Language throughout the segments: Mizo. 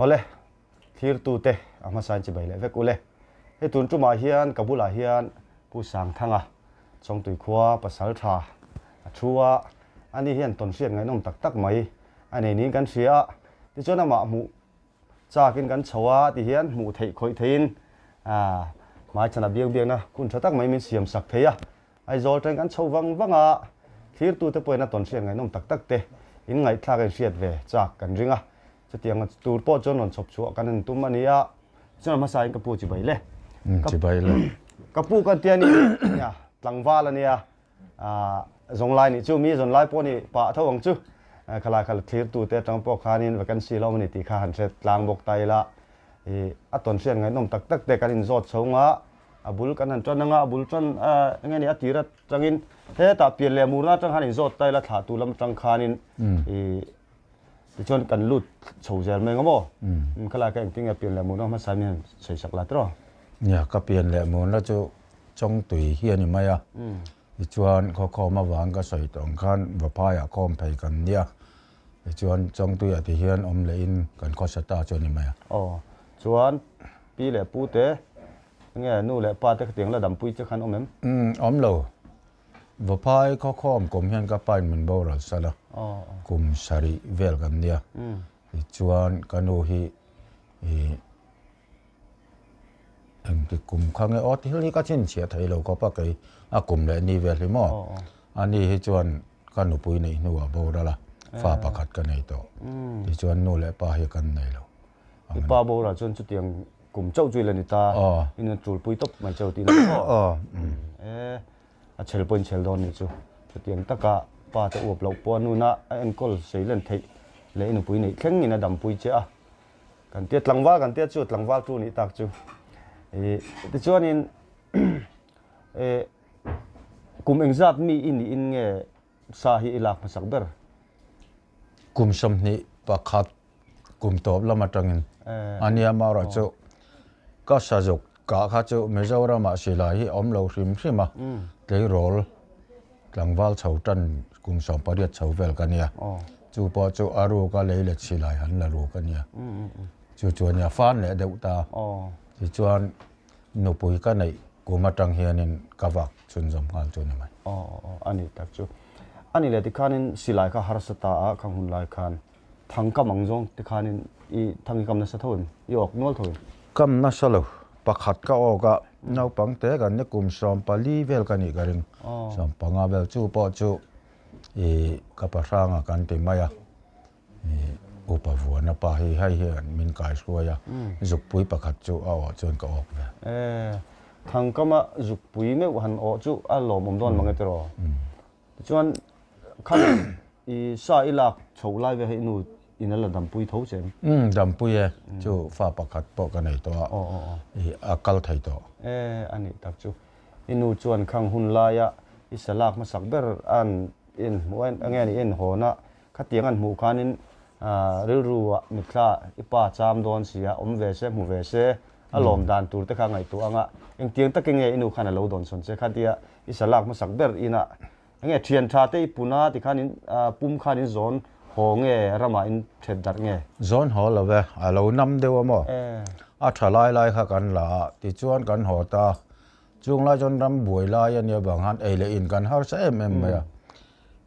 Awle, thlirtute a hmasain chibai leh vek ule. Hei tun tumah hian ka bulah hian Pu Sangthanga, Chawngtui khua pasal tha a thu a, ani hian tawnhriat ngaihnawm tak tak mai a nei niin kan hria a, tichuan amah hmuh chakin kan chho a ti hian hmuh theih khawih theihin hmaichhana biak biakna hun tha tak mai min siam sak thei a. Aizawl teng kan chho vang vang a, thlirtute pawhin a tawnhriat ngaihnawm tak tak te in ngaihthlak a inhriat ve chak kan ring a. Chutiang tur pawh chuan rawn chhawp chhuah kan han tum a ni a, chuan hmasain ka pu chibai le. Chibai le. Ka pu kan tia ni nia, tlangval a nia, zawnglai nih chu mi zawnlai pawh ni pah tho ang chu. Khalai kha thlirtute atang pawh khanin vacancy lo a ni tih kha han hre tlang bawk ta ila. A tawnhriat ngaihnawm tak tak te kan inzawt chho nga, a bul kan han tan anga, a bul tan enge ni a tir atangin hetah pian leh murna atang khan inzawt ta ila thlah tu lam atang khanin Tichuan kan lut chho zel mai ang maw? Khalai ka engtin nge pian leh murna hmasa min han sawi sak la tiraw? Nia, ka pian leh murna chu Chawngtui hi a ni mai a. Tichuan khawkhawm avang ka sawi tawh ang khan Vaphaiah khawm phei kan nia. Tichuan Chawngtuiah ti hian awm lehin kan khawsa ta chu a ni mai a. Aw, chuan pi leh pu te nge nu leh pa te khatiang la dampui che khan awm em? Awm lo. Vaphai khawkhawm kum hian ka pain min boral sal a, kum sarih vel kan nia. Tichuan ka nu hi ih engti kum kha nge aw thil hi ka chhinchhiah thei lo khawp a kei a kum leh ni vel hi maw. Ani hi chuan ka nupui neih hnuah boral a, fa pakhat ka nei tawh. Tichuan nu leh pa hi kan nei lo. I pa boral chuan chutiang kum chauh chu i la ni ta, i nun tulpui tawp mai chauh tih na maw? E, a chhel pawhin chhel dawn nih chu. Chutiang taka pa te uap loh pawh a nuna a enkawl sei len theih leh i nupui neih thleng in a dampui che a. Kan tia tlangval kan tia chu tlangval tu nih tak chu. E, tichuanin e, kum engzat mi i nih in nge sa hi i lak hmasak ber? Kum 21 kum tawp lam atangin a nia marawh chu ka sazuk kah kha chu Mizoramah silai hi a awm lo hrim hrim a, tleirawl tlangval chho tan kum 18 chho vel ka nia, chu pawh chu a ruka lei let silai han la ruk a nia, chu chu a nia fan leh deuh ta, tichuan nupui ka neih kum atang hianin ka vak chhunzawm nghal chu a ni mai. Aw a ni tak chu. A ni leh tikhanin silai kha harsa ta a, khang hun lai khan thang kam ang zawng tikhanin i thang i kam nasa tho em? I awk nual tho em? Kam nasa lo. Pakhat ka awk a, naupang te kan ni kum 14 vel ka nih ka ring. 15 vel chu pawh chu i ka pahranga kan ti mai a, i upa vuana pa hi hei hian min kai hruai a, zukpui pakhat chu a awh chuan ka awk ve. E, thangkama zukpui meuh han awh chu a lawmawm dawn mang e tiraw? Tichuan kha i sa i lak chho lai ve hei nu in a la dampui tho che em? Umm dampui e, chu fa pakhat pawh ka nei tawh a, i a kal thei tawh. E a nih tak chu. I nu chuan khang hun laia i sa lak hmasak ber an in hmuh a nge ni en hawn a, khatiang an hmuh khanin rilru ah mitthla i pa cham dawn si a, awm ve se hmu ve se a lawm dan tur te kha ngaihtuah anga engtiang takin nge i nu khan a lo dawn sawn che khatia i sa lak hmasak ber inah enge thian tha te i pun a tikhan in pum khan in zawn haw nge ramah in thet darh nge? Zawn haw lo e, a lo nam deuh a maw? A tha lai lai kha kan la a, tichuan kan haw ta. Chung lai chuan ram buai lai a nia vang khan ei leh in kan harsa em em mai a.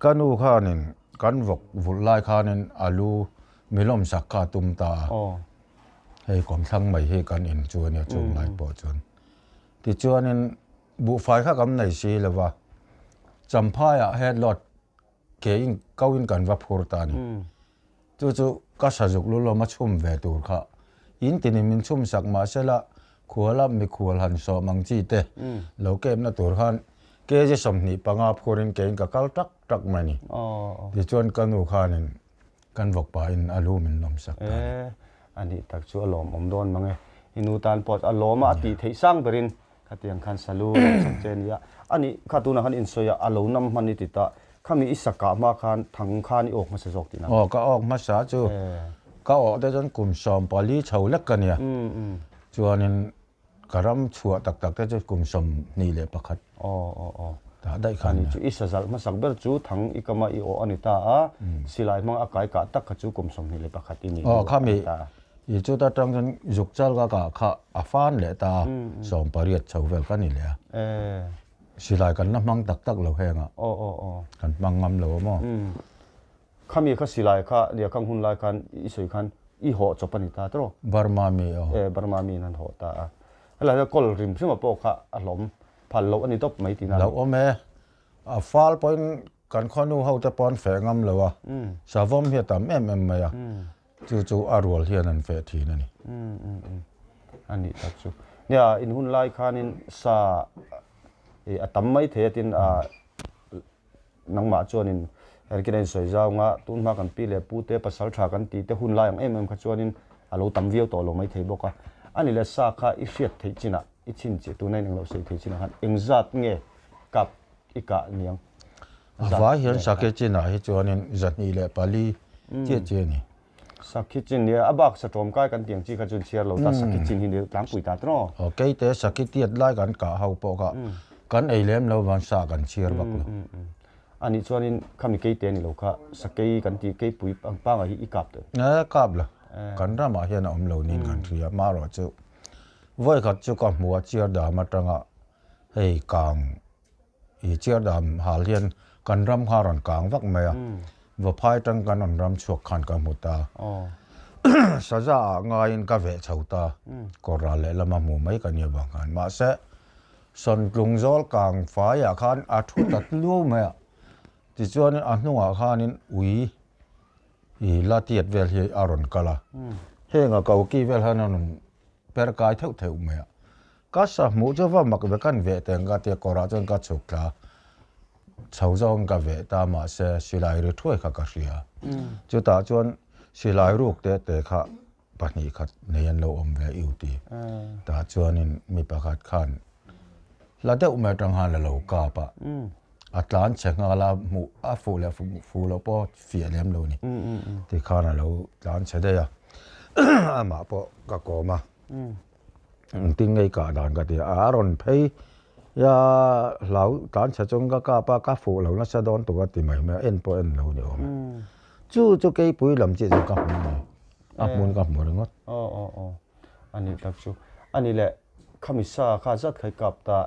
Ka nu khanin kan vawk vulh lai khanin alu milawm sak kha a tum ta a. Hei kawmthlang mai hi kan in chu a nia chung lai pawh chuan. Tichuanin buhfai kha kan nei si lo va, Champhaiah head load ke in ko in kan va phur ta a ni. Chu chu ka sazuk lu lawma chhum ve tur kha in tinin min chhum sak mahsela khuala mikhual han sawm ang chi te lo kepna tur khan kg 25 phurin ke in ka kal tak tak mai a ni. Tichuan ka nu khanin Kan vawk pahin a lu min lawm sak ta a ni. E, a nih tak chu a lawmawm dawn mang e. I nu tan pawh a lawm a, a tih theih sang berin khatiang khan salu lawm sak che a ni a. A nih kha tunah khan insawi a, a lo nam hman i ti ta. Khami i sakah hma khan thang khan i awk hmasa zawk tihna. Aw, ka awk hmasa chu ka awh te chuan kum 14 chho lek ka nia. Chuanin Ka ram chhuah tak tak te chu kum 21. Aw aw aw. Tah daih khan nia. Ani chu i sazalh hmasak ber chu thang i kama i awh a ni ta a, silai hmang a kai kah tak kha chu kum 21 i ni duh a ni ta. I chuta tang chuan zuk chal ka kah kha a fan leh ta a, 80 chho vel ka ni leh a. Silai kan la hmang tak tak lo heng a, kan hmang ngam lo a maw? Khami kha silai kha Liakhang hun lai khan i sawi khan i hawh chawp a ni ta tawh. Burma mi aw. E, Burma mi in an hawh ta a. Helai hian kawl rim hrim a pawh kha a hlawm phal loh a ni tawp mai tihna a ni. Lo awm e. A fal pawhin kan khawnu ho te pawh an feh ngam lo a, savawm hi a tam em em mai a, chu chu a rual hian an feh thin a ni. A nih tak chu. Nia, in hun lai khanin sa a tam mai thei a tin a Nangmah chuanin Erkin a insawi zau nga, tun hma kan pi leh pu te pasal tha kan tih te hun lai ang em em kha chuanin a lo tam viau tawh lo mai thei bawk a. A ni leh sa kha i hriat theih chinah, i chhin chiah tuna in englo sawi theih chinah khan engzat nge kap i kah niang? A vai hian sakhi chinah hi chuanin 204 chiah chiah a ni. Sakhi chin nia, a bak satawm kai kan tih ang chi kha chuan chhiar lo ta, sakhi chin hi ni tlangpui ta tawh. Aw, keite sakhi tiat lai kan kah ho pawh kha kan ei lem lo vang sa kan chhiar vak lo. A nih chuanin khami keite a ni lo kha, sakei kan tih keipui ang pangai hi i kap tawh em? E, kap lo. Kan ramah hian a awm lo niin kan hria. Marawh chu vawikhat chu ka hmu a chiar dam atanga hei kang I chiardam hal hian kan ram kha a rawn kang vak mai a, Vaphai tang kan rawn ram chhuak khan ka hmu ta. Saza ah ngaiin ka veh chho ta, kawr ral leh lama hmu mai ka nia vang khan. Mahse, Sawntlung zawl kang faiah khan a thu ta tluau mai a, tichuanin a hnungah khanin ui i la tiat vel hi a rawn kal a, heng a koki vel hian a rawn per kai theuh theuh mai a. Ka sa hmuh chu va mak ve kan veh teng ka tia kawrah chuan ka chhuk thla chho zawng ka veh ta mahse silai ri thuai kha ka hria. Chutah chuan silai ruk te te kha pahnih khat nei an lo awm ve iu ti. Tah chuanin mi pakhat khan hla deuh mai atang khan a lo kap a, a tlan chhe nghal a hmuh a fuh leh fuh loh pawh fiah lem lo ni. Tikhan a lo tlan chhe daih a, amah pawh ka kawm a. Engtin ngei kah dan ka ti a, a rawn phei ya hlau tlan chhe chung ka kap a, ka fuh lo nasa dawn tuk a ti mai mai a, en pawh en lo ni awm e. Chu chu keipui lam chiah chu ka hmu ni, a hmun ka hmu ringawt. Aw aw aw, a nih tak chu. A nih leh khami sa kha zat kha i kap ta,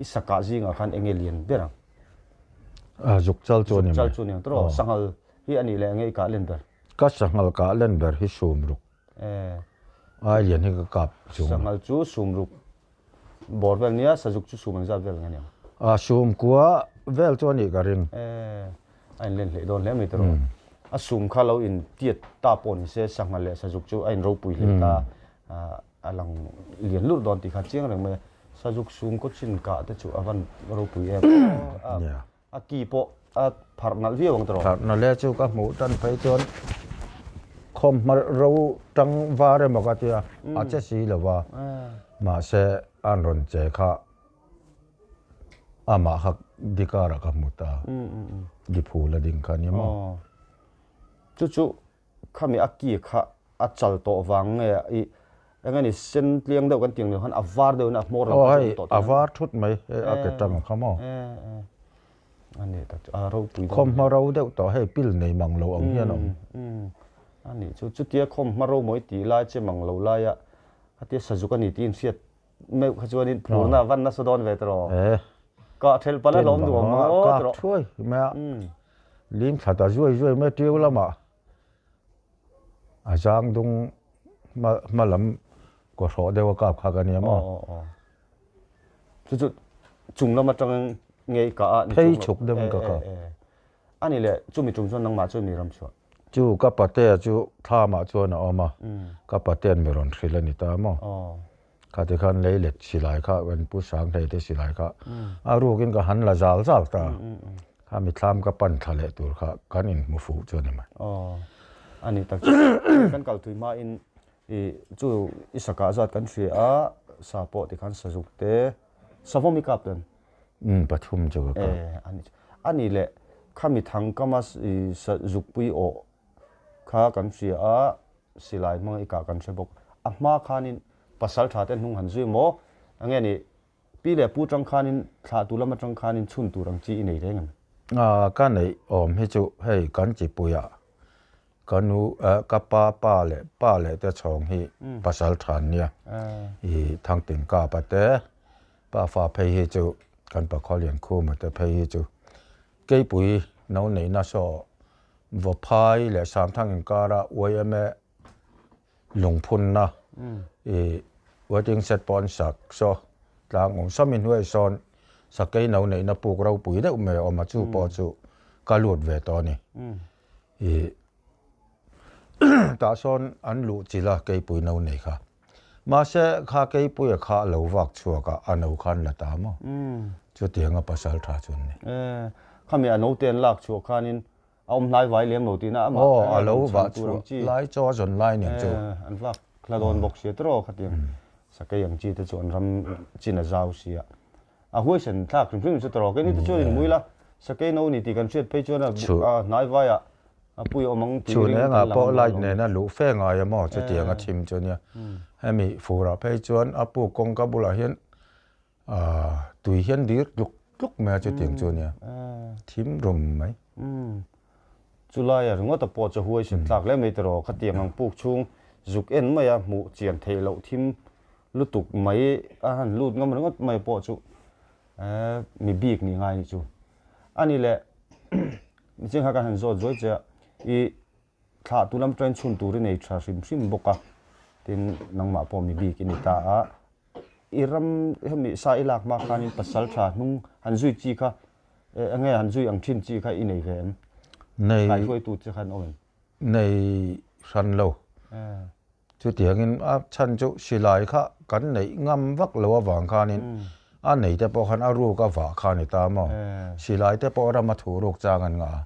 i sa kah zingah khan enge lian ber ang? A zuk chal chu a ni mai. Zuk chal chu a ni ang tawh, sanghal hi a nih leh enge i kah len ber? Ka sanghal kah len ber hi sum ruk. Ai lian hi ka kap chung. Sanghal chu sum ruk bawr vel nia, sazuk chu sum an zat vel ang aniang. A sum kua vel chu a nih ka ring. A in len hleih dawn hle mai tawh. A sum kha lo in tiat ta pawh ni se sanghal leh sazuk chu a in ropui hle ta a lang lian lurh dawn tih kha chiang reng mai a. Sazuk sum kaw chin kah te chu a van ropui em. A ki pawh a pharh nalh viau ang tawh. Pharh nalh e chu ka hmuh tan phei chuan khawmhma ro tang var emaw ka tia a che si lo va, mahse an rawn che kha amah kha dikar ah ka hmu ta, diphul a ding kha ni maw. Chu chu khami a ki kha a chal tawh vang nge i eng ani sen tliang deuh kan tih ang leh khan a var deuh in a hmawr lam kha chu awm tawh a var thut mai hei a ke tang kha maw ani tak chu a ropui khawm hma ro deuh tawh hei pil nei mang lo ang hian a awm ani chu chutia khawm hma ro mawi tih lai che mang lo laia khatia sazuk ani tih inhriat meuh kha chuanin phurna van nasa dawn ve tawh ka thelh palh a hlawm duh ang maw ka thuai mai a lim thla ta zuai zuai mai tiu lamah A zang dung hma lam kaw hrawh deuh a kap kha ka nia maw? Chu chu chung lam atang ngei ka a ni chung Phei chhuk deuh in ka kap. Ani leh chumi tum chuan nangmah chuan mi ram chhuah. Chu ka patea chu thlamah chuan a awm a, ka patean mi rawn hrilh a ni ta maw? Khati khan lei let silai kha kan pu sang hlei te silai kha a rukin ka han la zal zal ta kha mi thlam ka pan thla leh tur kha kan in hmu fuh chu a ni mai. Aw a ni tak chu kan kal tui hma in i chu i sakah zat kan hria a sa pawh tikhan sazuk te savawm i kap ten. Um pathum chu ka kap. E a ni a ni leh khami thang kama i sazukpui awh kha kan hria a, silai hmanga i kah kan hre bawk. A hma khanin pasal tha te hnung han zui maw? Enge ni, pi leh pu tang khanin thlah tur lam atang khanin chhun tur ang chi i nei reng em? Ka neih awm hi chu hei kan chipuiah Ka nu ka pa pa leh pa leh te chhawng hi pasal tha an nia. I Thangting Kapa te pa fa phei hi chu kan Pakhawlian Khuma te phei hi chu Keipui no neihna saw Vawphai leh Samthang inkara yma lungphunna i waiting shed pawh an sak saw tlang awm sawmi hnuai sawn sakei no neihna puk ropui deuh mai a awm a chu pawh chu ka lut ve tawh a ni. I tah sawn an luh chilh a keipui no nei kha mahse kha keipuia kha a lo vak chhuak a a no khan la ta maw chutianga pasal tha chu an ni. Khami a note an lak chhuah khanin A awm hnai vai lem lo tihna amah Aw, a lo vah chhuah lai chaw a zawn lai nen chu. An vak hla dawn bawk sia tiraw khatiang sakei ang chi te chu an ram chin a zau sia. A huaisen thlak hrim hrim chu tiraw keini te chuan inmui la sakei no ni tih kan hriat phei chuan a hnai vaiah a pui awm ang tih ring kan lang pawh light nena luh fe ngai a maw chutiang a thim chu nia. Hemi furah phei chuan a puk kawngka bulah hian Tui hian dir tluk tluk mai a chutiang chu ania, thim rum mai. Chulaia ringawt a pawh chu huai sin tlak hle mai tiraw, khatiang ang puk chhung zuk en mai a hmuh chian theih loh thim lutuk mai a han lut ngam ringawt mai pawh chu mi bik nih ngai nih chu. Ani leh micheng kha kan han zawt zuai che a, i Thlah tu lam train chhun tur i nei tha hrim hrim bawk a, tin nangmah pawh mi bik i ni ta a, i ram hemi sa i lak hma khanin pasal tha hnung han zui chi kha eng nge han zui ang thin chi kha i nei ve em? Nei. Kaihruaitu che khan awm em? Nei hran lo. Chutiangin a chhan chu silai kha kan neih ngam vak lo avang khanin a nei te pawh khan a ruk a vah kha a ni ta maw? Silai te pawh rama thu ruk chang an ngah a.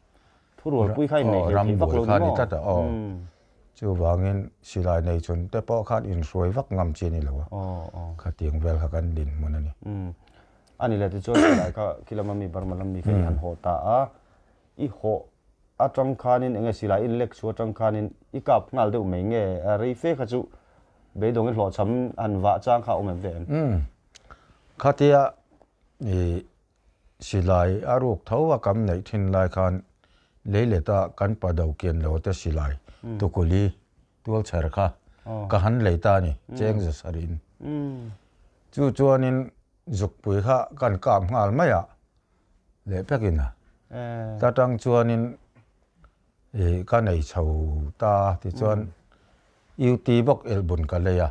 Thurualpui kha inneih hlei thei vak lo ni maw? Tlat a, aw. Chuvangin silai nei chun te pawh khan inhruai vak ngam chi a ni lo a. Khatiang vel kha kan dinhmun a ni. A ni leh tichuan silai kha khi lama mi Burma lam mi kha i han haw ta a, i haw atang khanin eng nge silai in lek chu atang khanin i kap nghal deuh mai nge rei fe kha chu beidawng i hlawhchham han vah chang kha a awm em ve em? Khatia i Silai a ruk tho a kam neih thin lai khan leileta kan pa do kian lo te silai tukuli tual chher kha ka han lei ta a ni, cheng za sarin. Chu chuanin zukpui kha kan kap nghal mai a, leh pekin a. Ta tang chuanin ka nei chho ta tichuan UT bawk elhbun ka lei a,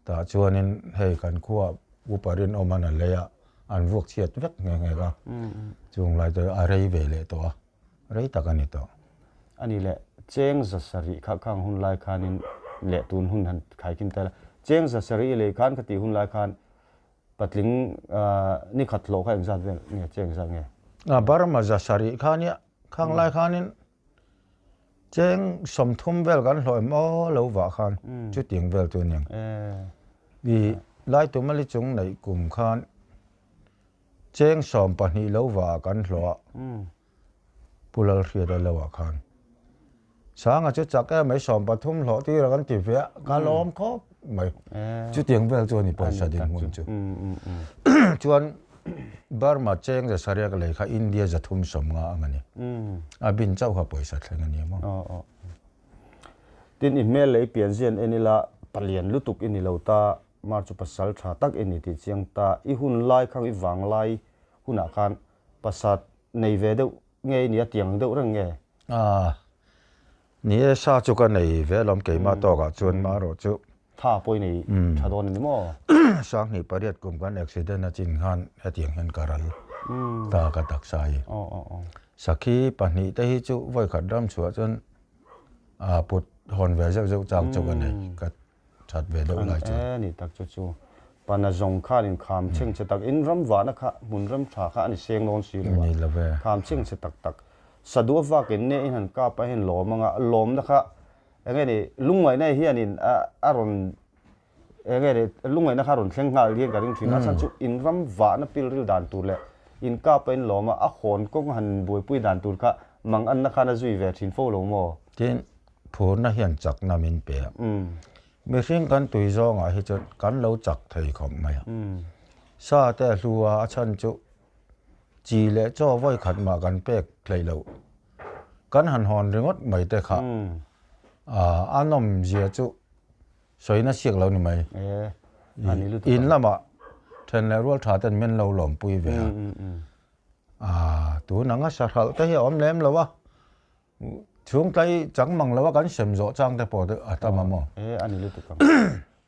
tah chuanin hei kan khua Upa Rinawman a lei a, an vuak chhiat vek nghe nghe a, chung lai chu a rei ve leh tawh a, rei tak a ni tawh. A ni leh, cheng za sarih kha khang hun lai khanin leh tun hun han khaikin tel a, cheng za sarih i lei khan ka tih hun lai khan patling ni khat hlawh kha engzat vel nge, cheng zat nge? A, Burma za sarih kha nia, khang lai khanin Cheng 30 vel kan hlawh em aw lo vah khan chutiang vel chu aniang. I Laitumali chung neih kum khan cheng 12 lo vah ah kan hlawh a, Pu Lalhriata lo ah khan. Sanga chu chak em mai 13 hlawh tir a kan ti ve a, ka lawm khawp mai. Chutiang vel chu a ni pawisa dinhmun chu. Chuan Burma cheng 300 lei kha India 350 ang a ni. A bin chauh kha pawisa thleng a ni maw? Aw aw. Tin i hmel leh i pianzian en ila palian lutuk i ni lo ta, mar chu pasal tha tak i ni tih chiang ta, i hun lai khang i vang lai hunah khan pasat nei ve deuh nge i nia tiang deuh reng nge? A, ni e, sa chu ka nei ve alawm keimah tawkah chuan marawh chu. Tha pawh i nei tha dawn a ni maw? 2008 kum kan accident a chin khan hetiang hian ka ral ta ka taksa hi. Sakhi pahnih te hi chu vawikhat ram chhuah chuan a put hawn ve zeuh zeuh chang chu ka nei ka that ve deuh lai chuan. E ni tak chu chu pana zawng khan in kham chheng che tak in ram vahna kha hmun ram tha kha a ni seng dawn si lo a kham chheng che tak tak sadua vak in ne in han kap a hen lawm anga lawmna kha Enge ni lungngaihna hianin a rawn enge ni lungngaihna kha a rawn thleng nghal hian ka ring thin a, chhan chu in ram vahna pilril dan tur leh in kapa in lawm a, a hawn kawng han buaipui dan tur kha mang anna khan a zui ve thin fo lo maw? Tin, phurna hian chakna min pe a, mihring kan tui zawngah hi chuan kan lo chak thei khawp mai a, sa te a hlu a, a chhan chu chi leh chaw vawi khat mah kan pek hleih loh. Kan han hawn ringawt mai te kha a nawm zia chu sawina siak lo ni mai. In lamah then leh rual tha ten min lo lawmpui ve a. Tun anga sahralh te hi a awm lem lo a. Chhung tlai chang mang lo a kan sem zawh chang te pawh a tam a maw? E a ni lutuk ang.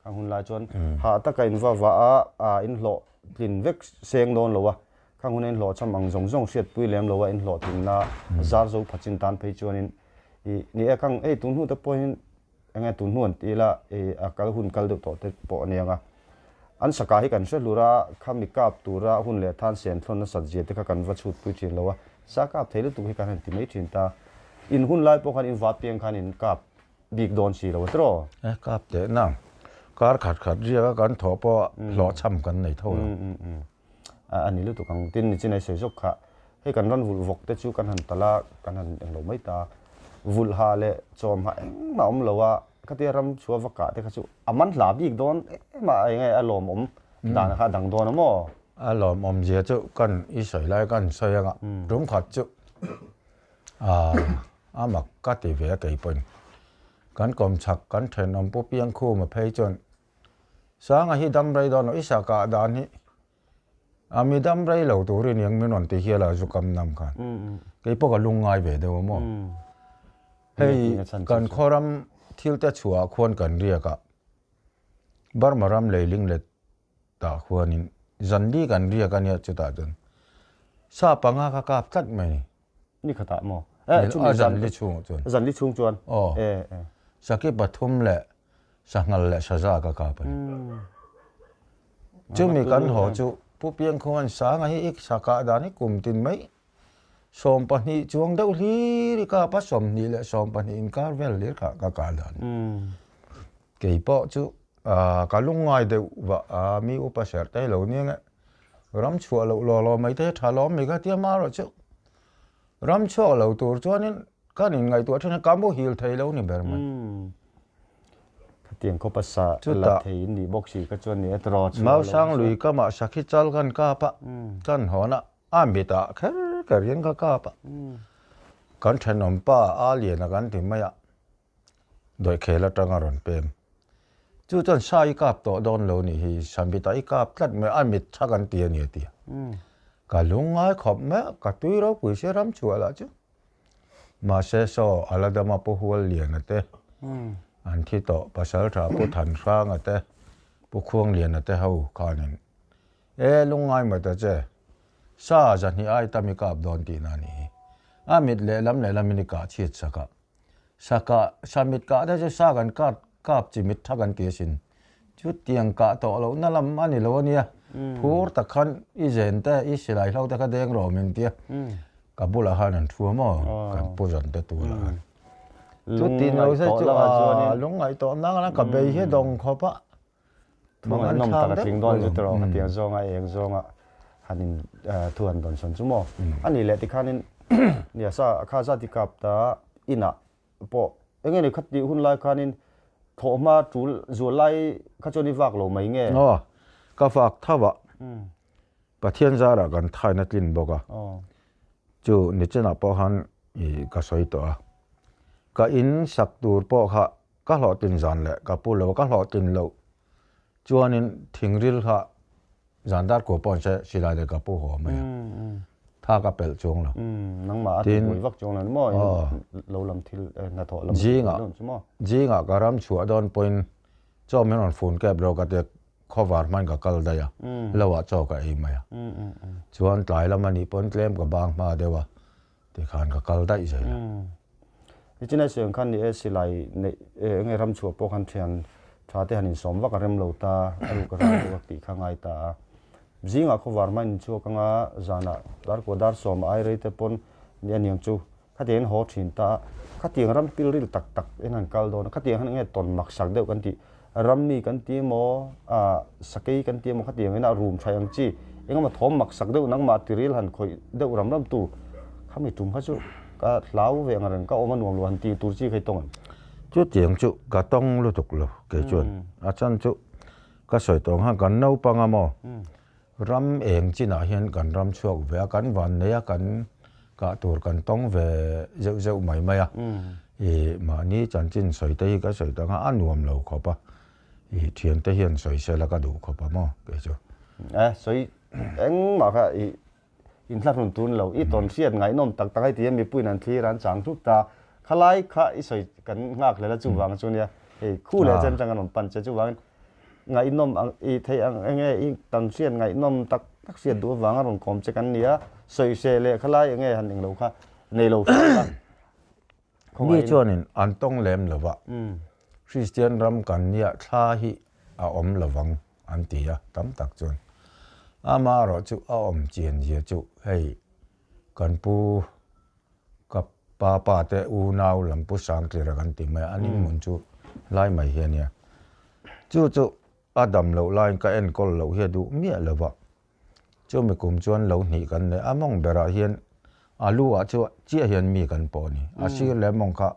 Khang hun lai chuan hah taka in va va a, in hlawh tlin vek seng dawn lo a. Khang hun a in hlawh cham ang zawng zawng hriatpui lem lo a in hlawh tlinna zar zo phachin tan phei chuanin i ni e khang hei tun hnu te pawhin eng nge tun hnu an ti ila i a kal hun kal deuh tawh te pawh a nia. An saka hi kan hre hlur a, khami kap tura hun leh than sen thlawn nasat zia te kha kan va chhut pui thin lo a, sa kap thei lutuk hi kan han ti mai thin ta. In hun lai pawh khan in va piang khan in kap bik dawn si lo a tiraw? E, kap teh nang. Kar khat khat riak a kan thawh pawh hlawhchham kan nei tho lo. A ni lutuk ang. Tin, nichin ai sawi zawk kha, hei kan rawn vulh vawk te chu kan han talh a, kan han englo mai ta. Vulh ha leh chawm ha engmah awm lo a, khatia ram chhuah va kah te kha chu a man hla bik dawn em a, eng nge a lawmawm dan kha a dang dawn a maw? A lawmawm zia chu kan i sawi lai kan sawi anga, tum khat chu a mak ka ti ve a keipawhin. Kan kawmchhak kan thenawm pu Piangkhuma phei chuan Sanga hi dam rei dawn lo, i sa kah dan hi a mi dam rei lo turin eng min rawn ti hial a zu kam nam khan. Kei pawh ka lung ngai ve deuh a maw. Hei kan khawram thil te chhuah ah khuan kan riak a, Burma ram leiling let tah khuanin zan li kan riak a nia chutah chuan sa panga ka kap tlat mai ni. Ni khatah maw? A zan li chhungah chuan. Zan li chhung chuan? Aw. Saki pathum leh Sanghal leh saza ka kap a ni. Chumi kan haw chu Pu Piangkhuan Sanga hi i sa kah dan hi kum tin mai 20 chuang deuh hlir i kap a, 20 leh 20 inkar vel hlir kha ka kah dan. Kei pawh chu ka lungngai deuh vah a, mi upa serh te hi lo nia nge ram chhuah loh law law mai te hi tha lawm mai kha tia marawh chu ram chhuak lo tur chuanin Kan inngaihtuah thin a, ka muhil thei lo ni ber mai. Khatiang khawp a sa la thei in nih bawk si kha chuan ni e tiraw chhuah lo. Mausang lui kamah sakhi chal kan kap a, kan hawn a, a mitah kher kher hian ka kap a. Kan thenawm pa a lian a kan ti mai a, dawihkhel atang a rawn pem. Chu chuan sa i kap tawh dawn lo nih hi, sa mitah i kap tlat mai, a mit tha kan ti a ni a ti a. Ka lungngai khawp mai a, ka tui ropui sia ram chhuah lah chu. Mahse saw a la dam a Pu Hualliana te an thi tawh, Pasaltha Pu Thanhranga te, Pu Khuangliana te ho khanin e lungngai mai ta che, sa zahnih ai tam i kap dawn tihna a nih hi. A mit lehlam lehlam in i kah chhiat sak a, sa kah sa mit kah te chu sa kan kap kap chi mit tha kan ti asin. Chutiang kah tawh lohna lam a ni lo a nia, phur tak khan i zen te, i silai hlo te kha deng rawh min tia, ka bulah khan an thu a maw, kan pu zan te tulah khan. Chuti lo se chu a lungngaih tawh nang a ka bei hi dawng khawp a. Thu ngaihnawm tak a tling dawn chu tiraw khatiang zawnga eng zawnga han in thu han dawn sawn chu maw. A nih leh tikhanin nia sa kha zati kap ta inah pawh eng nge ni kha tih hun lai khanin thawhhma tul zual lai kha chuan i vak lo mai nge? Aw, ka vak tho a, Pathian zarah kan thaina tlin bawk a, chu nichinah pawh khan i ka sawi tawh a, ka in sak tur pawh kha ka hlawhtlin zan leh ka pu lo a, ka hlawhtlin loh chuanin thingril kha Zan dar kua pawh an hre silai leh ka pu haw mai a, tha ka pelh chuang lo. Nangmah a tihpui vak chuang lo ni maw? Lo lam thil hnathawh lam Zingah zingah ka ram chhuah dawn pawhin chaw min rawn fun kep lo ka tia khawvar hman ka kal daih a, lo ah chaw ka ei mai a. Chuan tlai lam a nih pawn tlem ka bang hma deuh a, tikhan ka kal daih zel a. Nichinai sawi ang khan ni e, silai neih enge ram chhuah pawh khan thian tha te han insawm vak a rem lo ta, a ruk a ral deuh a tih kha ngai ta a. Zingah khawvar hma in chhuak anga zanah darkua dar sawm ai rei te pawn ni aniang chu khatiang in haw thin ta a, khatiang ram pilril tak tak in han kal dawn a, khatiang han enge tawn mak sak deuh kan tih rammi kan ti emaw ah sakei kan ti emaw khatiang in a rum thaih ang chi engemaw thawm mak sak deuh nangmah tiril han khawih deuh ram ram tu khami tum kha chu ka hlau ve ang reng ka awm a nuam lo han ti tur chi kha i tawng em? Chutiang chu ka tawng lutuk lo kei chuan a chan chu ka sawi tawng khan kan naupang a maw ram eng chinah hian kan ram chhuak ve a kan van nei a kan. Kah tur kan tawng ve zeuh zeuh mai mai a. I mahni chanchin sawi te hi ka sawi tak a, a nuam lo khawp a. I thiante hian sawi sela ka duh khawp a maw kei chu. E, sawi engmah kha i inthlahrun tun lo, i tawn hriat ngaihnawm tak tak hei ti hian mipuiin an thlir a, an chang thup ta. Khalai kha i sawi kan nghak hlel a chuvang chu nia, hei khu leh chen tang an rawn pan che chuvangin ngaihnawm ang i theih ang enge i tawn hriat ngaihnawm tak tak hriat duh avanga rawn kawm che kan ni a, sawi hreh leh khalai enge han englo kha nei lo hriat a. Mi chuanin an tawng lem lo va, Kristian ram kan nia thla hi a awm lovang an ti a, tam tak chuan. Amaherawh chu a awm chian zia chu hei kan pu ka pa pa te unau lam pu Sangtlira kan ti mai a, an inhmun chu lai mai hi a nia. Chu chu a dam loh laiin ka enkawl loh hi a duh miah lo va, Chumi kum chuan lo hnih kan nei a, mawng berah hian a lu ah chu chiah hian mi kan pawh a ni. A sir leh mawng kha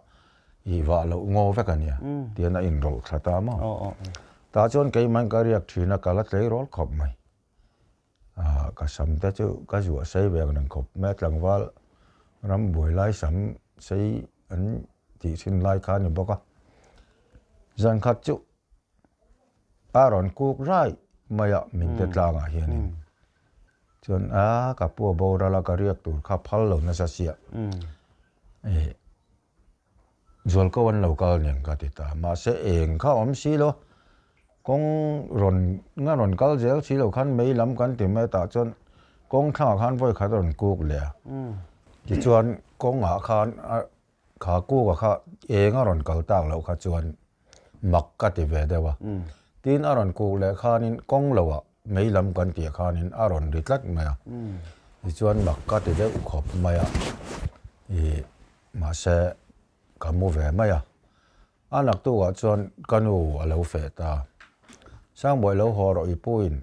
ih vah loh ngaw vek a nia tihian a inrawlh thla ta maw. Tah chuan keimah in ka riak thin a, ka la tleirawl khawp mai. Ka sam te chu ka zuah sei ve ang reng khawp mai a, tlangval ram buai lai sam sei an tih thin lai kha a ni bawk a. Zan khat chu A rawn kuk rai mai a min te tlangah hianin chuan a ka pu a boral a ka riak tur kha phal lo nasa sia eh zualko an lo kal nen ka ti ta mahse eng kha awm si lo kawng rawn nga rawn kal zel si lo khan mei lam kan ti mai tah chuan kawng thlangah khan vawi khat a rawn kuk leh a tichuan kawngah khan a Kha kuka kha eng a rawn kal tak loh kha chuan mak ka ti ve deuh a. Tin a rawn kuk leh khanin kawng loah mei lam kan tih khanin a rawn ri tlat mai a. Tichuan mak ka ti deuh khawp mai a. Ih mahse ka mu ve mai a. A naktukah chuan ka nu a lo feh ta. Sangbawi lo haw rawh i puin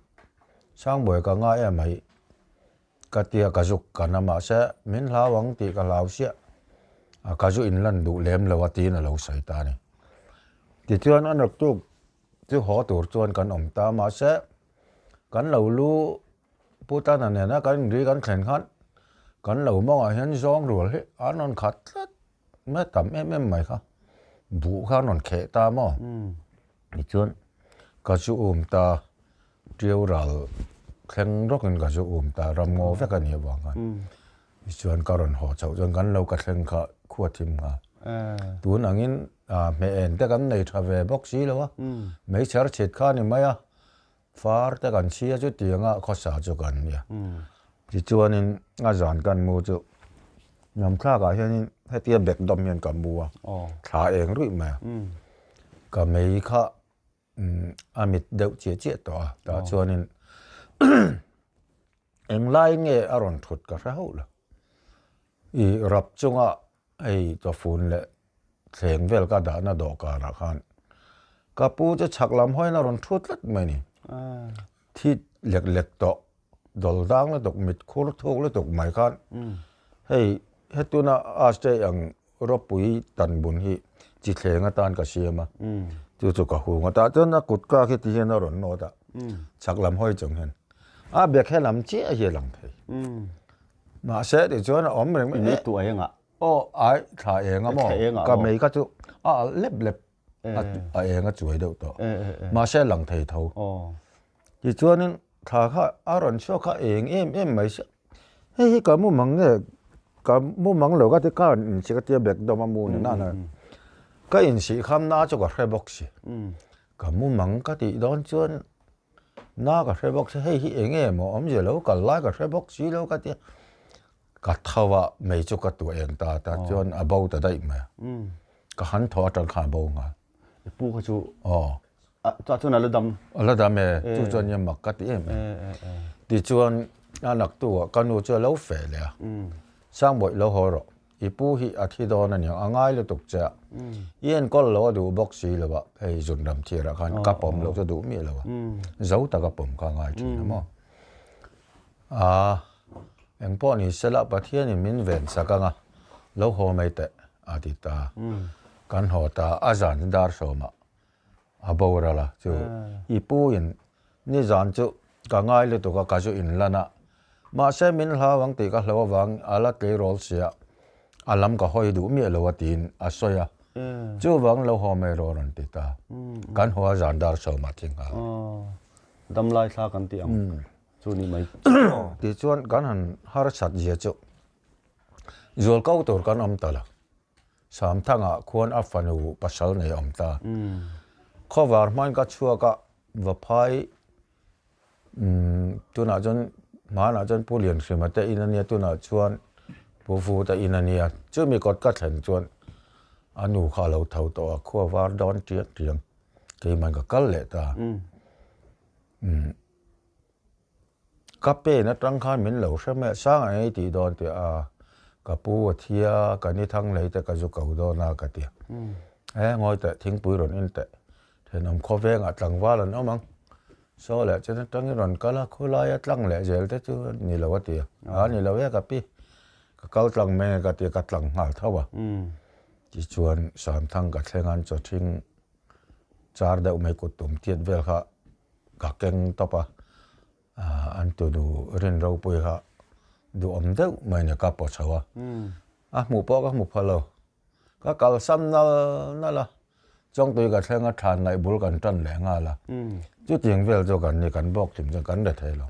Sangbawi ka ngai em mai. Ka tia ka zuk kan a mahse min hlau ang tih ka hlau siah a ka zu in lan duh lem lo a tiin a lo sawi ta a ni. Tichuan a naktuk chu haw tur chuan kan awm ta mahse kan lo lu Pu Tana nena kan inri kan thlen khan kan lo mawngah hian zawng rual hi an rawn khat tlat mai tam em em mai kha buh kha an rawn kheh ta maw tichuan ka zu um ta. Ṭiau ral thleng rawkin ka zu um ta, ram ngaw vek a nih avang khan. Tichuan ka rawn haw chhoh chuan kan lo ka thleng kha khua thim nghal. Tun angin hmeh en te kan nei tha ve bawk si lo a, meichher chhit kha a ni mai a, far te kan chhia chu tianga khawsa chu kan nia. Tichuanin a zan kan mu chu namthlakah hianin hetia bek dawm hian ka mu a, thla eng ruih mai a, ka mei kha a mit deuh chiah chiah tawh a tah chuanin englai nge a rawn thut ka hre hauh lo i rap chunga hei chawfun leh thleng vel ka dahna dawhkanah khan ka pu chu chhak lam hawiin a rawn thu tlat mai a ni thi lek lek tawh dawl dang lutuk mit khur thuk lutuk mai khan hei hetuna a stay ang Ropui tan bun hi chi thleng atan ka siam a, chu chu ka hung a, tah chuan a kut kak hi ti hian a rawn nawt a, chhak lam hawi chung hian a bek he lam chiah hi a lang thei. Mahse tichuan a awm reng mai. Mei tuai engah? Aw ai thla eng a maw? Ka mei kha chu a alh lep lep a eng a chuai deuh tawh. Mahse a lang thei tho. Tichuanin thla kha a rawn chhuak kha eng em em mai sia. Hei hi ka mumang nge ka mumang lo ka ti ka rawn insih ka tia bek dawm a mu ni nana ka insih kham na chu ka hre bawk si. Ka mumang ka tih dawn chuan na ka hre bawk si hei hi eng nge maw awmzia lo kal lai ka hre bawk si lo ka tia ka tho a mei chu ka tuah eng ta ta chuan a bo ta daih mai a. Ka han thaw atang khan a bo nghal. I pu kha chu aw chah chuan a la dam. A la dam e, chu chuan nia mak ka ti em em. Tichuan a naktu ah ka nu chu a lo feh leh a, Sangbawih lo haw rawh, i pu hi a thi dawn a niang, a ngai lutuk che a, i enkawl lo a duh bawk si lo a, hei zunram thiarah khan ka pawm loh chu duh miah lo a, zo taka pawm kha a ngai thin a maw. Aa, engpawh ni sela Pathianin min ven sak anga lo haw mai teh a ti ta. Kan haw ta a zan dar sawmah a boral a chu i pu in nizan chu ka ngai lutuk a ka zu in lan a Mahse min hlau ang tih ka hlau avang a la tleirawl sia a lam ka hawi duh miah lo a tiin a sawi a. Chuvang lo haw mai rawh a rawn ti ta. Kan haw a zan dar sawmah thi nghal. Damlai thla kan tih ang chu ni mai. Tichuan kan han harsat zia chu zual ko tur kan awm ta lo. Samthangah khuan a fanu pasal nei a awm ta. Khawvar hmain ka chhuak a, Vaphai tunah chuan hmanah chuan Pu Lianhrima te in a nia tunah chuan Pu Vuta in a nia. Chumi kawt ka thlen chuan a nu kha a lo tho tawh a, khua var dawn tiang tiang keimah ka kal leh ta. Ka pen atang khan min lo hre mai a, sang ang ei tih dawn tih a, ka pu a thi a, ka ni thang hlei te ka zu ko dawn a ka ti a. E ngawi teh thingpui rawn in teh, thenawm khawvengah tlangval an awm ang, saw leh chen atangin rawn kal a, khawlaia tlang leh zel te chu ni lo a ti a, a ni lo e ka pi, ka kal tlang mai ang ka ti a, ka tlang nghal tho a. Tichuan Samthang ka thleng an chaw thing char deuh mai kut tum tiat vel kha ka keng tawp a, an tunu rin ropui kha duhawm deuh mai ni ka paw chho a, a hmuh pawh ka hmu pha lo, ka kalsam nal nal a, chawngtui ka thleng a than laih bul kan tan leh nghal a, chutiang vel chu kan ni kan bawk thim chuan kan re thei lo.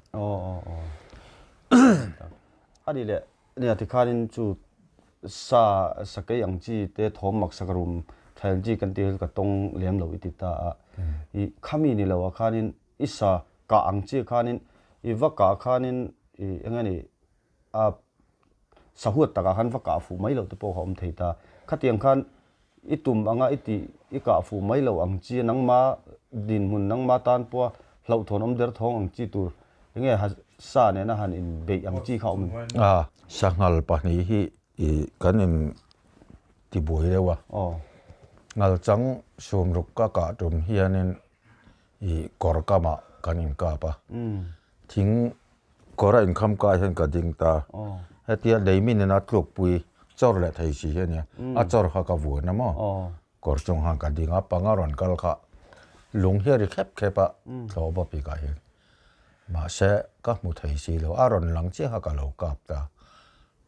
A ni leh nia tikhanin chu sa sakei ang chi te thawm mak sak rum thail chi kan tih hi ka tawng lem lo i ti ta a. I khami ni lo ah khanin i sa kah ang chi khanin i va kah khanin i eng nge ni a sahuat takah khan va kah fuh mai loh te pawh kha awm thei ta. Khatiang khan i tum anga i tih i kah fuh mai loh ang chi nangma dinhmun nangma tan pawha hlauhthawn awm der thawng ang chi tur eng nge sa nena han inbeih ang chi kha awm em? A, sanghal pahnih hi i kan in tibuai deuh a. Ngalchang sumruk ka kah tum hianin i kawr kamah kan inkap a. Thing kawr a inkham kai hian ka ding ta. Hetia leimin ina tlukpui chawr leh thei si hi a nia. A chawr kha ka vuan a maw? Kawr chung khan ka ding a, panga rawn kal kha lung hi a ri khep khep a, thlawh bawp bikah hian. Mahse, ka hmu thei si lo, a rawn lang chiah kha ka lo kap ta.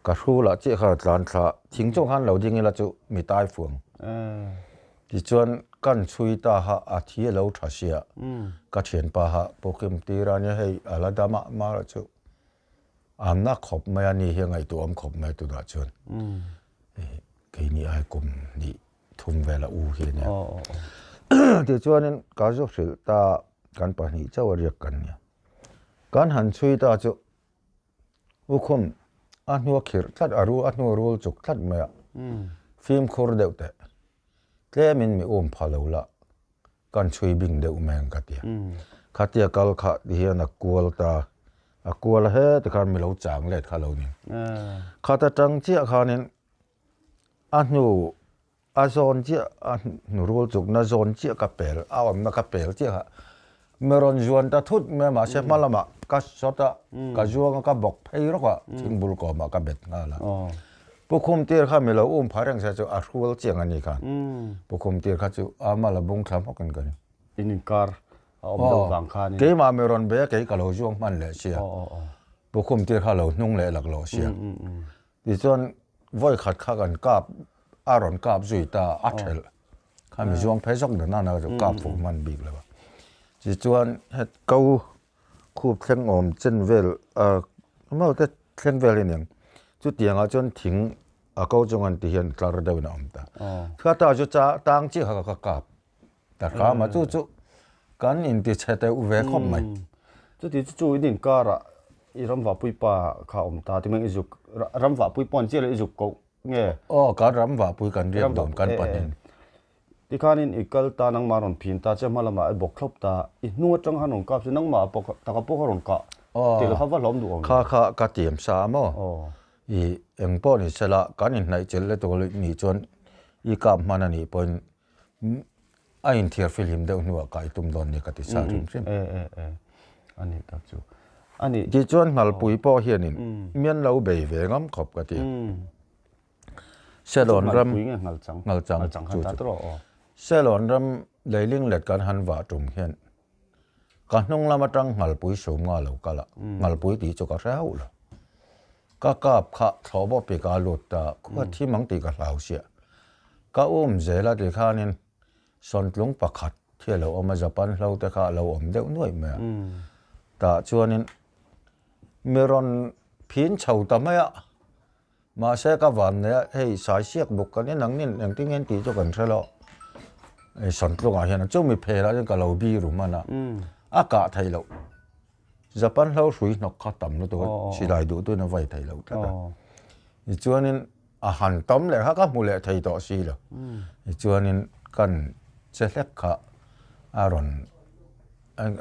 Ka hru lah chiah kha tlan thla, thing chung khan lo ding ila chu mi tai fuang. Tichuan kan chhui ta ha a thi a lo tha sia, ka thianpa ha Pukim tir a nia hei a la dam a mara chu an na khawp mai a ni hi a ngaihtuah awm khawp mai tunah chuan keini ai kum hnih thum vel a u hi a nia. Tichuanin ka zu hrilh ta kan pahnih chauh a riak kan nia. Kan han chhui ta chu Ukhum, a hnua khirh tlat a ru, a hnu rul chuk tlat mai a, fimkhur deuh teh. Tlemin mi um pha lo la, kan chhui bing deuh mai ang ka ti a. Khatia kal kha ti hian a kual ta, a kual a heti khan mi lo chang let kha lo ni. Khat atang chiah khanin a hnu A zawn chiah, a hnurul chukna zawn chiah ka pel, a awmna ka pel chiah kha mi rawn zuan ta thut mai a, mahse hma lamah ka shot a, ka zuang a, ka bawk phei rawk a, thingbul kawmah ka bet nghal a. Pu Khumtir kha mi lo um pha reng se chu a hrual chiang a ni khan. Pu Khumtir kha chu a mal a bung thla hmawk in ka ring. In inkar a awm deuh vang khanin. Keimah mi rawn bei a, kei ka lo zuang hman leh sia. Pu Khumtir kha lo hnung leh laklawh sia. Tichuan vawi khat kha kan kap a rawn kap zui ta a thelh kha mi zuang phei zawk dan a chu kap fuh hman bik lo a. Tichuan het ko khup thleng awm chen vel mau te thleng vel hi aniang chutiang ah chuan thing a ko chung an ti hian tlar deuh in a awm ta. Khata chu tang chiah kha ka kap ta hram a chu chu kan inti chhe deuh ve khawp mai. Chuti chu chu in inkar ah i ramvahpui pa kha a awm ta ti mai i zuk ramvahpui pawh an chiah lo i zuk koh nge? Aw kan ramvahpui kan riak dawn kan panin. Tikhanin i kal ta nangmah rawn phin ta che hma lamah i bawk thlawp ta i hnung atang khan rawn kap che nangmah pawh taka pawh kha rawn kah tih lo kha va hlawm duh awm. Kha kha ka tiam sa a maw? I eng pawh ni sela kan inhnaih chilh le tur nih chuan i kap hman a nih pawhin A inthiar fihlim deuh hnuah ka i tum dawn nia ka ti sa hrim hrim. A nih tak chu. A nih. Tichuan Nghalpui pawh hianin mian lo bei ve ngam khawp ka ti. Selawn ram. Nghalpui nge Nghalchang? Nghalchang. Nghalchang khan ta tawh aw. Selawn ram leiling let kan han vah tum hian ka hnung lam atang Nghalpui sum nga lo kal a. Nghalpui tih chu ka hre hauh lo. Ka kap kha thlawh bawp pi ka lut ta, khua thim ang tih ka hlau sia. Ka um zel a ti khanin sawntlung pakhat hi a lo awm a, Japan hlo te kha a lo awm deuh nuaih mai a. Tah chuanin mi rawn phin chho ta mai a, mahse ka van nei a, hei sai siak bawk kan en ang nen engtin nge tih chu kan hre lo. Hei sawntlungah hian chumi phelah chuan ka lo biru hman a, a kah theih loh. Japan hlo hrui hnawk kha tam lutuk a, silai duh tuin a vai theih loh tlat a. Tichuanin a han tam leh kha ka hmu leh thei tawh si lo. Tichuanin kan che hlek kha a rawn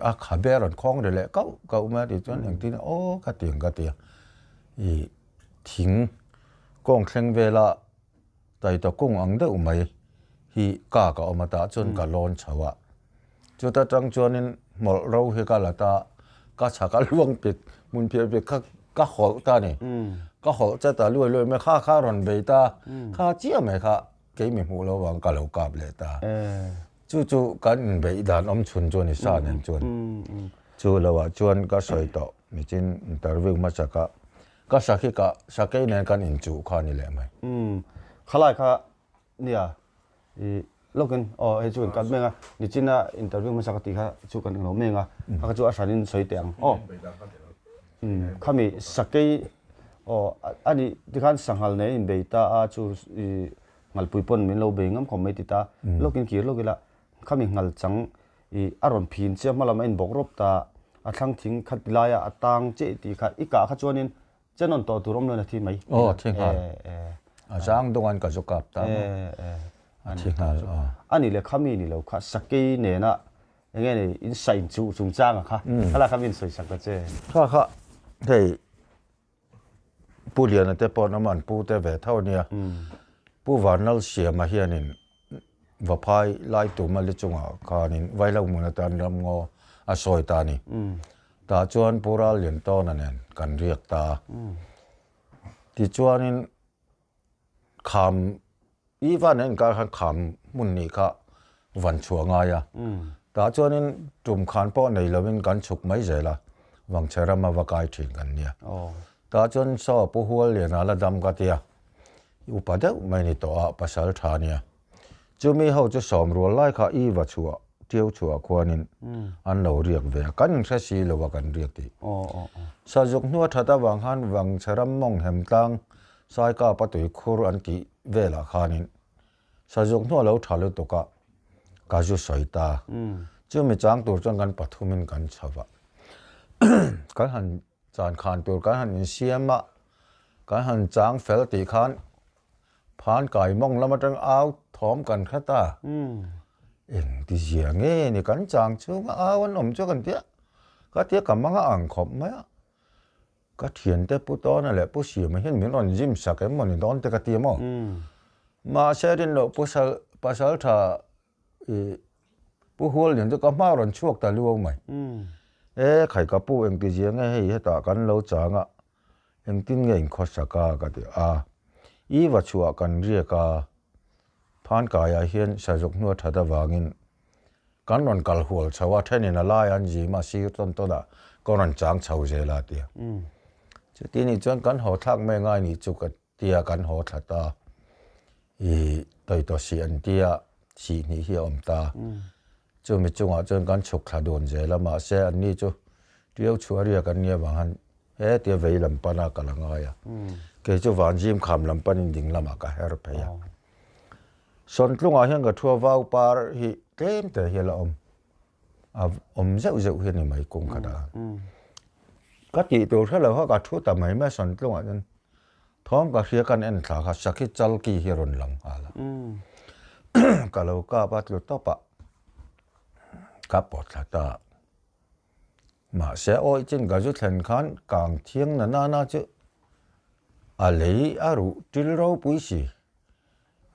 a khabe a rawn khawng ri leh kauh kauh mai a tichuan engtin aw ka ti ang ka ti a. Ih thing kawng thleng vela taita kung ang deuh mai hi kak a awm a tah chuan ka lawn chho a. Chuta tang chuanin hmawlh ro hi ka la ta, ka chhak a luang pit hmun phiah pit kha ka hawlh ta a ni. Ka hawlh chat a luai luai mai kha kha a rawn bei ta, kha chiah mai kha keimi hmuh lo vang ka lo kap leh ta. Chu chu kan inbeih dan awm chhun chu a ni sa nen chuan. Chu loah chuan ka sawi tawh nichin interview hmasa kha ka sakhi ka sakei nen kan inchuh kha a ni leh mai. Khalai kha nia I lawkin aw hei chu kan cut meng a, nichina interview hmasa ka tih kha chu kan lo meng a, kha kha chu a hranin sawi teh ang aw. Khami sakei aw a nih tikhan sanghal nen inbei ta a chu i nghalpui pawn min lo bei ngam khawp mai ti ta, lawkin kir lawk ila khami nghal chang i a rawn phin chiah hma lam a inbawk rawp ta a thlang thing khat laia a tang chiah tih kha i kah kha chuanin Chenawn tawh tur awm lo in a thi mai. Aw a thi nghal. A zang dawng an ka zu kap ta maw. A thi nghal aw. A nih leh khami ni lo kha sakei nena enge ni in sain chuh chungchang a kha. Khala kha min sawi sak ta che. Kha kha hei Pu Liana te pawh an awm a an pu te ve tho ania. Pu Vanlal Siama hianin Vaphai lai tuma li chungah khanin Vaihlo hmun atan ramngaw a sawi ta a ni. Tah chuan Pu Ralliantawna nen kan riak ta a. Tichuanin kham Ivan a inkar khan kham hmun nih kha van chhuah ngai a. Tah chuanin tum khan pawh nei lovin kan chhuk mai zel a, Vangchhe rama va kai thin kan nia. Tah chuan saw Pu Hualliana la dam ka tia, upa deuh mai ni tawh a, pasal tha nia. Chumi ho chu sawm rual lai kha i va chhuah tiu chhuah khuanin an lo riak ve a, kan inhre si lo a kan riak tih. Sazuk hnua that avang khan Vangchhe ram mawng hem tlang Saikapa tui khur an tih velah khanin Sazuk hnua lo tha lutuk a, ka zu sawi ta. Chumi chang tur chuan kan pathumin kan chho a, kan han chan khan tur kan han insiam a, kan han chang fel tih khan Phan kai mawng lam atang au thawm kan hre ta. Eng ti zia nge ni kan chang chhunga au an awm chu kan tia. Ka tia ka mang a ang khawp mai a. Ka thiante Pu Tawna leh Pu Siama hian min rawn zim sak em mawni dawn te ka ti maw. Mahse rinloh Pu Pasal tha i Pu Huallian chu ka hma rawn chhuak ta luau mai. E khai ka pu eng ti zia nge hei hetah kan lo chang a. Engtin nge in khawsak a? ka ti a. I va chhuah kan riak a, Phankaiah hian sazuk hnua that avangin kan rawn kal hual chho a, thenin a lai an zim a, sir tawn tawn ah ka rawn chang chho zel a ti a. Chuti nih chuan kan haw thlak mai ngai nih chu ka ti a, kan haw thla ta. I tawitaw sih an ti a, sih hnih hi a awm ta. Chumi chungah chuan kan chhuk thla dun zel a, mahse anni chu Tiau chhuah riak an nia vang han he tia vei lam pana ka la ngai a, kei chu Vanzim kham lam panin ding lamah ka her phei a. Sawntlungah hian ka thua vau par hi tlem te hi a la awm, a awm zeuh zeuh hi a ni mai kung khatah. Ka tih tur hre lo kha ka thu ta mai mai a Sawntlungah chuan thawm ka hria kan en thla kha sakhi chalki hi a rawn lang nghal a, ka lo kap a tlu tawp a, ka pawt thla ta. Mahse awih chin ka zu thlen khan kang thiang na nana chu a lei a ruh til ropui si.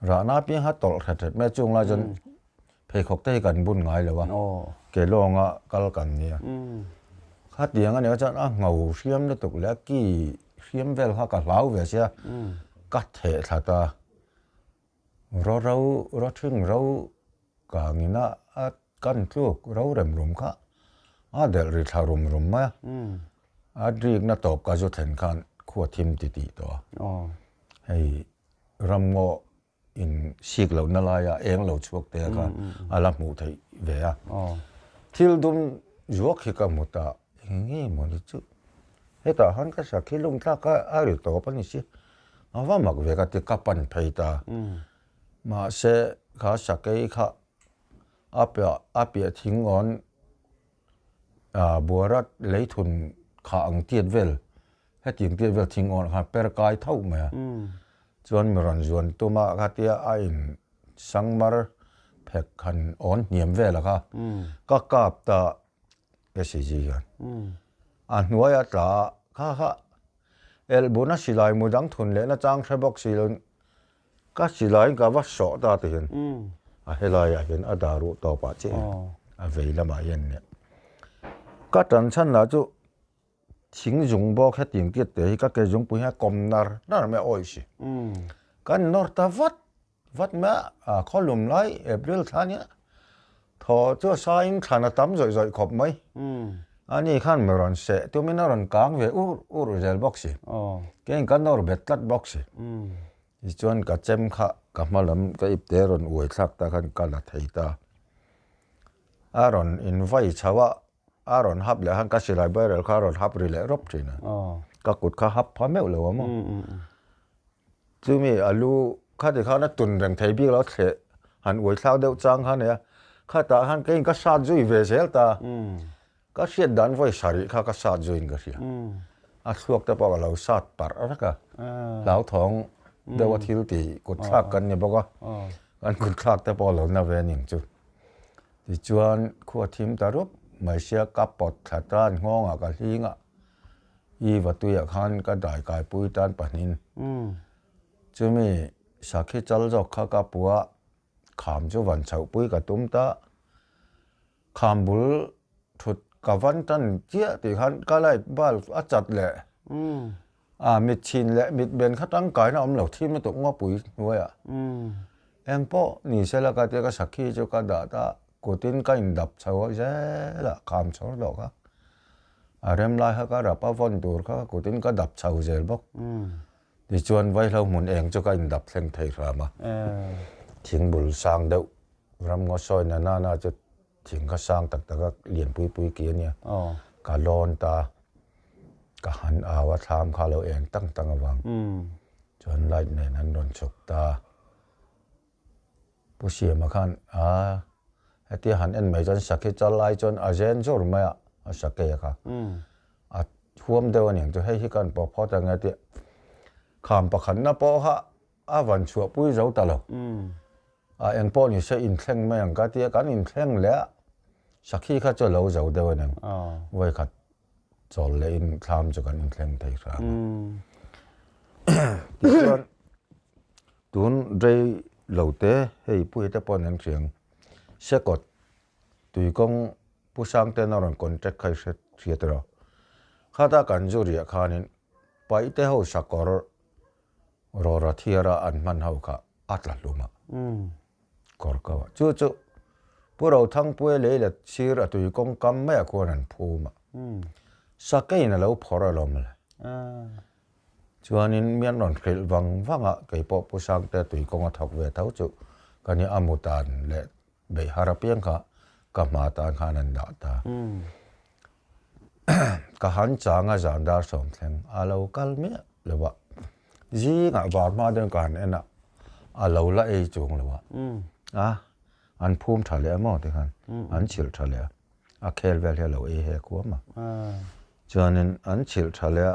Rahna piang kha tawlh hret hret mai a, chung lai chuan pheikhawk te hi kan bun ngai lo a, ke lawnga kal kan nia. Khatiang a nih chuan a ngho hriam lutuk leh a ki hriam vel kha ka hlau ve sia, ka theh thla ta. Ro ro ro thing ro kangin a a kan tluk ro rem rum kha a delh ri thla rum rum mai a, a drikna tawp ka zu thlen khan. khua thim ti tih tawh a. Hei ramngaw in sik lohna laia eng lo chhuak te kha a la hmuh theih ve a. Thil dum zuak hi ka hmu ta, eng nge maw ni chu? Hetah khan ka sakhi lung thlak a a ri tawp a ni si. A va mak ve ka ti ka pan phei ta. Mahse kha sakei kha a piah a piah thing awn Buarat leithun kha ang tiat vel hetiang tiat vel thing awn khan per kai tho mai a. Chuan mi rawn zuan tum a khatia a in sangmar phek han awn hniam vel a kha ka kap ta SCG hian a hnuai a tla a kha kha elhbuna silai mu dang thun lehna chang hre bawk si lo Ka silaiin ka va sawh ta ti hian a helaiah hian a dah ruh tawpah chiah hian a vei lamah hian nia. Ka tan chhan lah chu thing zung bawk hetiang tiat te hi ka ke zungpui hian a kawm nar nar mai a awih si. Kan nawr ta vat vat mai a, a khawlum lai April thla nia thaw chu a saiin thlan a tam zawih zawih khawp mai. Ani khan mi rawn seh tumin a rawn kang ve ur ur zel bawk si. Keiin ka nawr bet tlat bawk si. Tichuan ka chem kha ka hma lam ka ipte rawn uai thlak ta khan ka la thei ta. A rawn invai chho a, a rawn hap leh khan ka silai barrel kha a rawn hap ri leh rawp thin a. Ka kut kha hap pha meuh lo a maw. Chumi a lu kha ti khan a tun reng thei bik lo thleh han uai thlak deuh chang kha a nei a. Khatah khan keiin ka sat zui ve zel ta. Ka hriat dan vawi sarih kha ka sat zuiin ka hria. A thluak te pawh ka lo sat parh vek a, hlauthawng deuh a thil tih kut thlak kan ni bawk a, kan kut thlak te pawh a lo na ve a ning chu. Tichuan khua thim ta rup mai sia ka pawt thla tan nghawngah ka hling a, i vatuiah khan ka dai kaipui tan pahnin. Chumi sakhi chal zawk kha ka pu a, kham chu van chhohpui ka tum ta. Kham bul thut ka van tan chiah tih khan ka light bulb a chat leh a mit chhin leh mit ben kha tangkaina awm lo thim lutuk ngawpui hnuaiah eng pawh ni sela ka tia ka sakhi chu ka dah ta kutin ka indap chho a zel a kham chhawr loh kha a rem lai kha ka rap a vawn tur kha kutin ka dap chho zel bawk tichuan vaihlo hmun eng chu ka indap thleng thei hram a thing bul sang deuh. Ramngaw sawi na nana chu thing kha sang tak tak a lian pui pui ki a nia. Ka lawn ta, ka han au a thlam kha lo eng tang tang avang chuan light nen an rawn chhuk ta. Pu Siama khan a hetia han en mai chuan sakhi chal lai chuan a zen zur mai a, a sakei a kha. A huam deuh a niang chu hei hi ka han pawh phawt ang e tih kham pakhatna pawh kha a van chhuahpui zo ta lo. A eng pawh ni se inthleng mai ang ka tia kan inthleng leh a, sakhi kha chu a lo zo deuh a niang. Vawikhat chawl leh in thlam chu kan inthleng thei hram a. Tichuan tun rei lo te hei puia te pawh an hriang sekawt tuikawng Pu Sangten a rawn contract kha i hre hriat rawh. Khata kan zu riah khanin paihte ho sakawr Rawra thiara an hman ho kha a tla hlum a, kawr ko a. Chu chu Pu Rothangpuia lei la sir a tui kawng kam maiah khuan an phum a, sakeiin a lo phawrh alawm le. Chuanin mi an rawn hrilh vang vang a, kei pawh Pu Sangtea tui kawng a thawk ve tho chu ka nia a mu tan leh beih har apiang kha ka hma tan khan an dah ta. Ka han chang a zan dar sawm thleng a lo kal miah lo a, zingah var hma deuhin ka han en a, a lo la ei chung lo a, a an phum tha leh a maw tikhan an chhilh tha leh a, a khel vel hi a lo ei hek huam a, chuanin an chhilh tha leh a,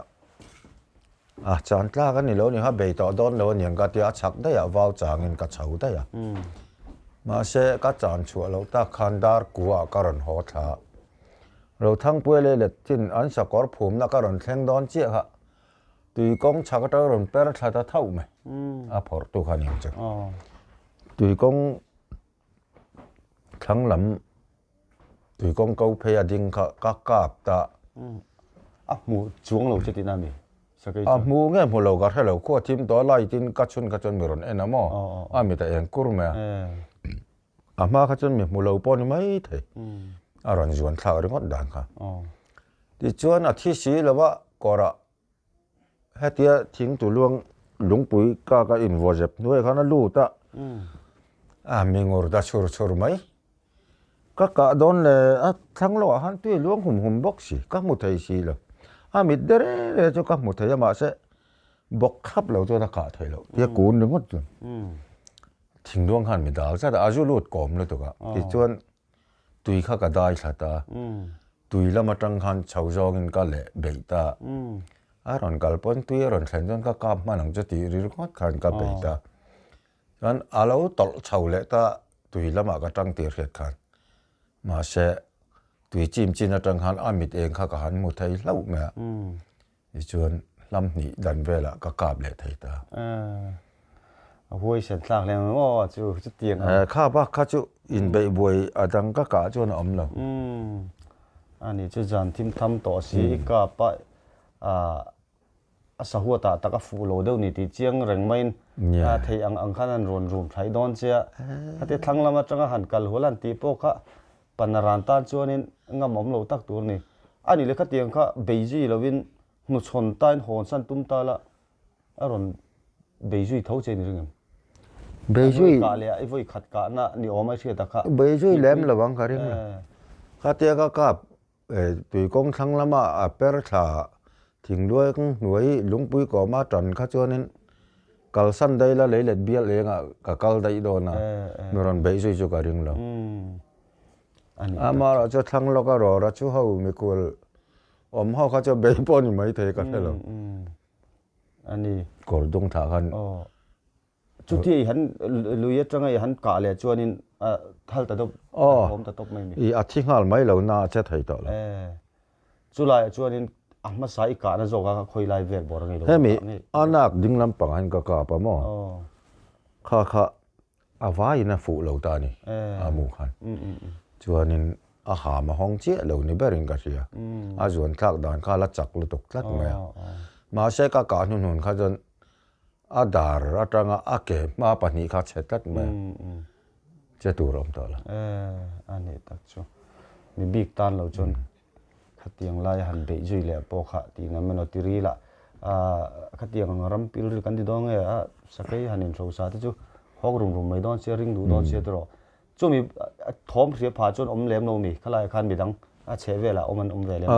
a chan tlak a ni lo ni kha bei tawh dawn lo a niang ka tia a chhak daih ah vau changin ka chho daih a, mahse ka chan chhuah loh tak khan dar kuah ka rawn haw thla a. Rothangpuia leh Letchin an sakawr phumna ka rawn thleng dawn chiah kha tui kawng chhak atang rawn per thla ta thauh mai a phawrh tu kha ning chu. Tui kawng thlang lam tui kawng ko phei a ding kha ka kap ta. A hmu chuang lo che tihna a ni? A hmu nge hmu lo ka hre lo khua thim tawh a light in ka chhun kha chuan mi rawn en a maw a mit a eng kur mai a. A hma kha chuan mi hmu lo pawh ni mai thei a rawn zuan thlak ringawt dan kha. Tichuan a thi si lo a kawrah Hetia thing tu luang lungpui kak a invuah zep hnuaiah khan a lut a, a mi ngur ta chhur chhur mai. Ka kah dawn le a thlang lawkah khan tui a luang hum hum bawk si, ka hmu thei si lo. A mit dere re chu ka hmu thei a mahse bawk thlap lo chuan a kah theih loh tia kun ringawt chuan thing luang khan mi dal zat a, a zu lut kawm lutuk a tichuan Tui kha ka dai thlat a, tui lam atang khan chho zawngin ka leh beih ta. A rawn kal pawn tui a rawn thlen chuan ka kap hman ang chu tih ri ringawt khan ka bei ta. Chuan a lo tawlh chho leh ta tui lamah ka tang tih hriat khan. Mahse tui chim chin atang khan a mit eng kha ka han hmu thei hlauh mai a. Tichuan hlam hnih dan velah ka kap leh thei ta. A huaisen thlak hle mai maw chu chutiang ang. Kha bak kha chu inbeih buai a dang ka kah chuan a awm lo. Ani chu zan thim tham tawh si i kap a, a sahuat ah tak a fuh lo deuh ni tih chiang reng maiin a theih ang ang khan an rawn rum thlai dawn che a. Khatia thlang lam atanga han kal hual han tih pawh kha Panaran tan chuanin ngam awm lo tak tur a ni. A nih leh khatiang kha bei zui lovin hnuchhawn tain hawnsan tum ta la a rawn bei zui tho che ni ring em? Bei zui. Kah leh a i vawi khat kahna ni awm a i hriat a kha. Bei zui lem lo ang ka ring lo. Khatia ka kap tuikawng thlang lama a per thla thingluai hnuai lungpui kawma tan kha chuanin Kalsan daih la lei let bial engah ka kal daih dawn a, mi rawn beih zui chu ka ring lo. Amaherawh chu thlang lawk a rawra chu ho mikual awm ho kha chu bei pawh ni mai thei ka hre lo. Kawr dung thlah khan. Chutia i han lui atanga i han kah leh chuanin thal ta deuh a awm ta tawp mai mi. I a thi nghal mai lo na a che thei tawh lo. Chulaiah chuanin a hmasa i kahna zawk a khawi lai vel bawr a ngei lo. Hemi a nak ding lampangah hian ka kap a maw? Kha kha a vaiin a fuh lo ta a ni a mu khan. Chuanin a ham a hawng chiah lo ni berin ka hria. A zuan thlak dan kha a la chak lutuk tlat mai a. Mahse ka kah hnuhnun kha chuan a dar atanga a ke hma pahnih kha a chhe tlat mai a. Che tur a awm tawh lo. A nih tak chu. Mi bik tan lo chuan Khatiang laia han beih zui leh pawh kha tih nam emaw ti ril a, khatiang ang ram pil ril kan ti dawn nge a, sakei han inhrosa te chu hawk rum rum mai dawn sia, ring duh dawn sia tawh. Chumi thawm hria phah chuan awm lem lo mi, khalaiah khan midang a chheh velah awm an awm ve lem lo.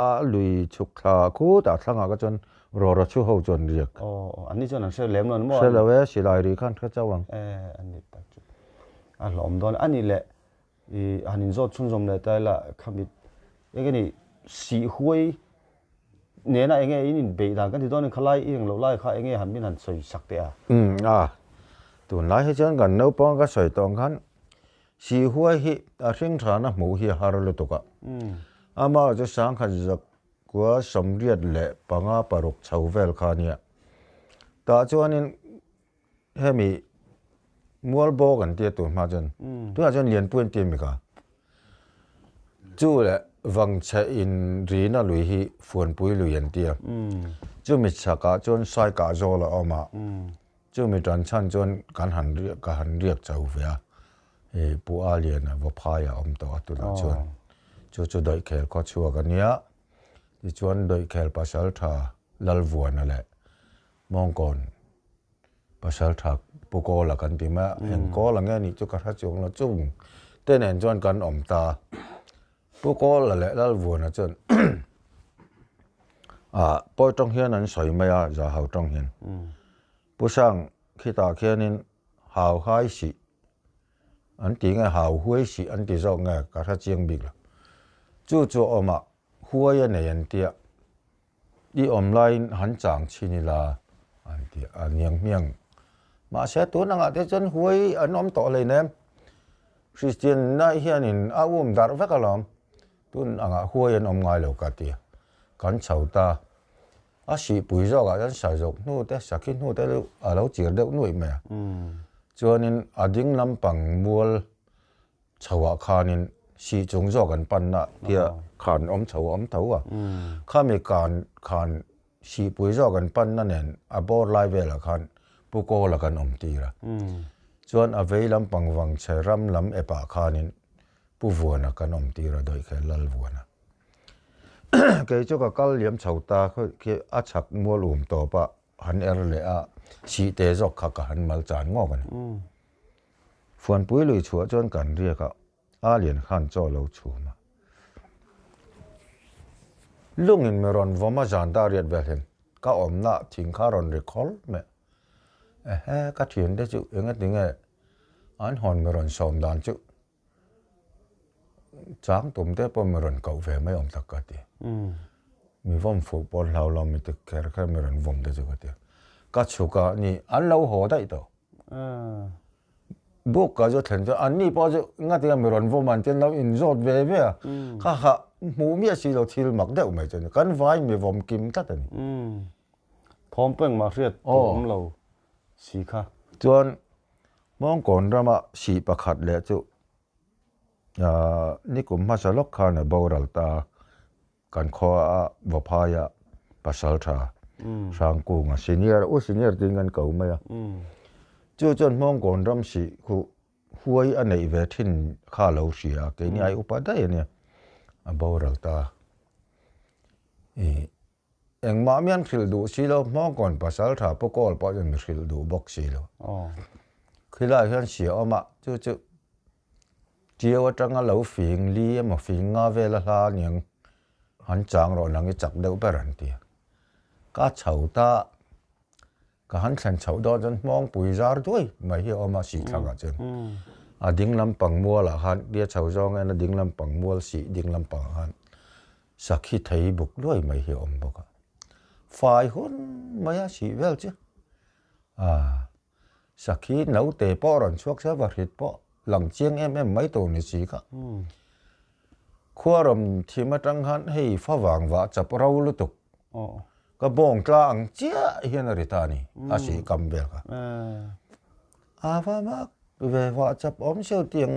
A lui chhuk thla khutah thlangah kha chuan rawra chhu ho chuan riak. Aw, an ni chuan an hre lem lo ni maw? Hre lo e, silai ri khan hre chauh ang. E, an ni tak chu a hlawm dawn a ni le. I han inzawt chhunzawm leh ta ila khami eng nge sih huai nena eng nge in inbeih dan kan ti dawn in khalai i engloh lai kha eng nge han min han sawi sak teh a. Umm a, tunlai hi chuan kan naupang ka sawi tawh ang khan sih huai hi a hring thana hmuh hi a har lutuk a, amah chu sangkhat zakua sawmriat leh panga paruk chho vel kha ania, tah chuanin Hemi mual bawk an tia tur hma chuan tunah chuan Lianpui an ti a mi kha. Chu leh Vangchhe in rina lui hi Fuanpui lui an tia. Chumi chhakah chuan Saikah zawl a awm a, chumi tan chhan chuan kan han riak ka han riak chho ve a, hei Pu Aliana Vaphai a awm tawh a tunah chuan. Chu chu Dawihkhel khaw chhuak a nia, tichuan Dawihkhel Pasaltha Lalvuana leh Mawngkawn pasal tha Pu Kawla kan ti mai a, eng Kawla nge nih chu ka hre chuang lo, chung te nen chuan kan awm ta. Pu Kawla leh Lalvuana chuan ah pawi tawng hian an sawi mai a, Zahau tawng hian. Pu Sang khitah khianin hau hai sih an ti nge hau huai sih an ti zawk nge ka hre chiang bik lo. Chu chu a awm a, huai a nei an tia. I awm laiin han chang chhin ila an ti a niang hmiang. Mahse tun angah te chuan huai an awm tawh hleinem. Kristian na hianin a um darh vek alawm. Tun angah huai an awm ngai lo ka ti a. Kan chho ta. A sihpui zawkah chuan sazawk hnu te, sakhi hnu te chu a lo chir deuh nuaih mai a. Chuanin a ding lampang mual Chhoah khanin sih chung zawk an panna tia khan awm chho a awm tho a, khami kan khan sihpui zawk an panna nen a bawr lai velah khan Pu Kawla kan awm tir a, chuan a vei lampang vang chhe ram lam epah khanin Pu Vuana kan awm tir a, Dawihkhel Lal Vuana. Kei chu ka kal liam chho ta khi a chhak mual um tawp a han er leh a, sihte zawk kha ka han mal chan ngawk a ni. Fuanpui lui chhuah chuan kan riak a, a lian khan chaw lo chhum a. Lungin mi rawn vawm a zan ta riat vel hian ka awmna thing kha rawn ri khawl mai a. Ehe, ka thiante chu engatinge an hawn mi rawn sawm dan chu Chang tum te pawh mi rawn koh ve mai awm tak ka ti. Mi vawm fuh pawh hlau lo mi ti kher kher mi rawn vawm te chu ka ti. Ka chhuk a ni an lo haw daih tawh. Buk ka chu thlen chuan anni pawh chu ngatinge mi rawn vawm an ti an lo inzawt ve ve a. Kha kha hmuh miah si lo thil mak deuh mai chu a ni. Kan vai mi vawm kim tlat a ni. Thawm pawh engmah hriat tur awm lo si kha. Chuan Hmawngkawn rama sih pakhat leh chu nikum hmasa lawk khan a boral ta, kan khua Vawphaia pasaltha Hrangkunga senior, u senior tiin kan ko mai a. Chu chuan Hmawngkawn ram sih khu huai a neih ve thin kha a lo hria a, keini ai upa daih a nia, a boral ta. Engmah mi an hrilh duh si lo, Hmawngkawn pasal tha pu kawl pawh chuan mi hrilh duh bawk si lo. Khilaiah hian sia awm a, chu chu Ṭiau atanga lo fing li emaw fing nga vela hla aniang han chang rawh nang i chak deuh ber an ti a. Ka chho ta, ka han thlen chhoh dawn chuan Hmawngpui zar duai mai hi a awm a Sihthlakah chuan. A ding lampang mualah khan tia chho zawng en a ding lampang mual sih ding lampangah khan Sakhi thei buk luai mai hi a awm bawk a, fai hun mai a sih vel chu a sakhi naute pawh rawn chhuak se va hrit pawh lang chiang em em mai tur ni si kha. Khuarawm thim atang khan hei favang vah chap ro lutuk ka bawng tla ang chiah hian a ri ta a ni a sih kam vel kha. A va mak ve vah chap awm sio tiang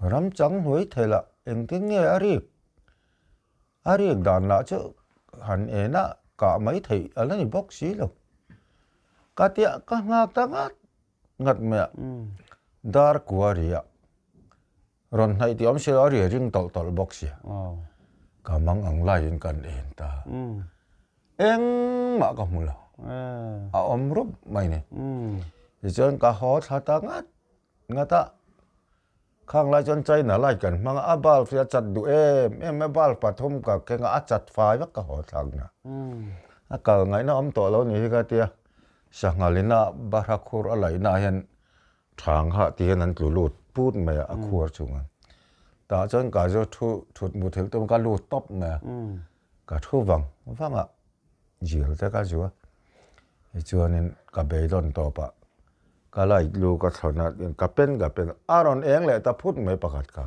Ram chang hnuai theih lah engtin nge a rik? A rik dan lah chu han en a kah mai theih a la ni bawk si lo. Ka tiah ka nghak ta ngat ngat mai a, dar kua ri a rawn hnaih tih awm si lo, a ri ring tawlh tawlh bawk si a. Ka mang ang laiin kan en ta. Engmah ka hmu lo, a awm rup mai ni. Tichuan ka haw thla ta ngat ngat a, khang lai chuan China light kan hmang a, a bulb hi a chat duh em em a, bulb pathum ka keng a, a chat fai vek ka haw thlak na. A kal ngaihna awm tawh lo ni hi ka tia, sanghalin a bahra khur a laihna ah hian thang hah ti hian an tlu lut put mai a, a khuar chung a. Tah chuan ka zu thu thut mu thil tum ka lut tawp mai a, ka thu vang vang a, zil te ka zu a, tichuanin ka beidawn tawp a. Ka light lu ka thlawn a, ka pen ka pen a, a rawn eng leh ta phut mai pakhat kha.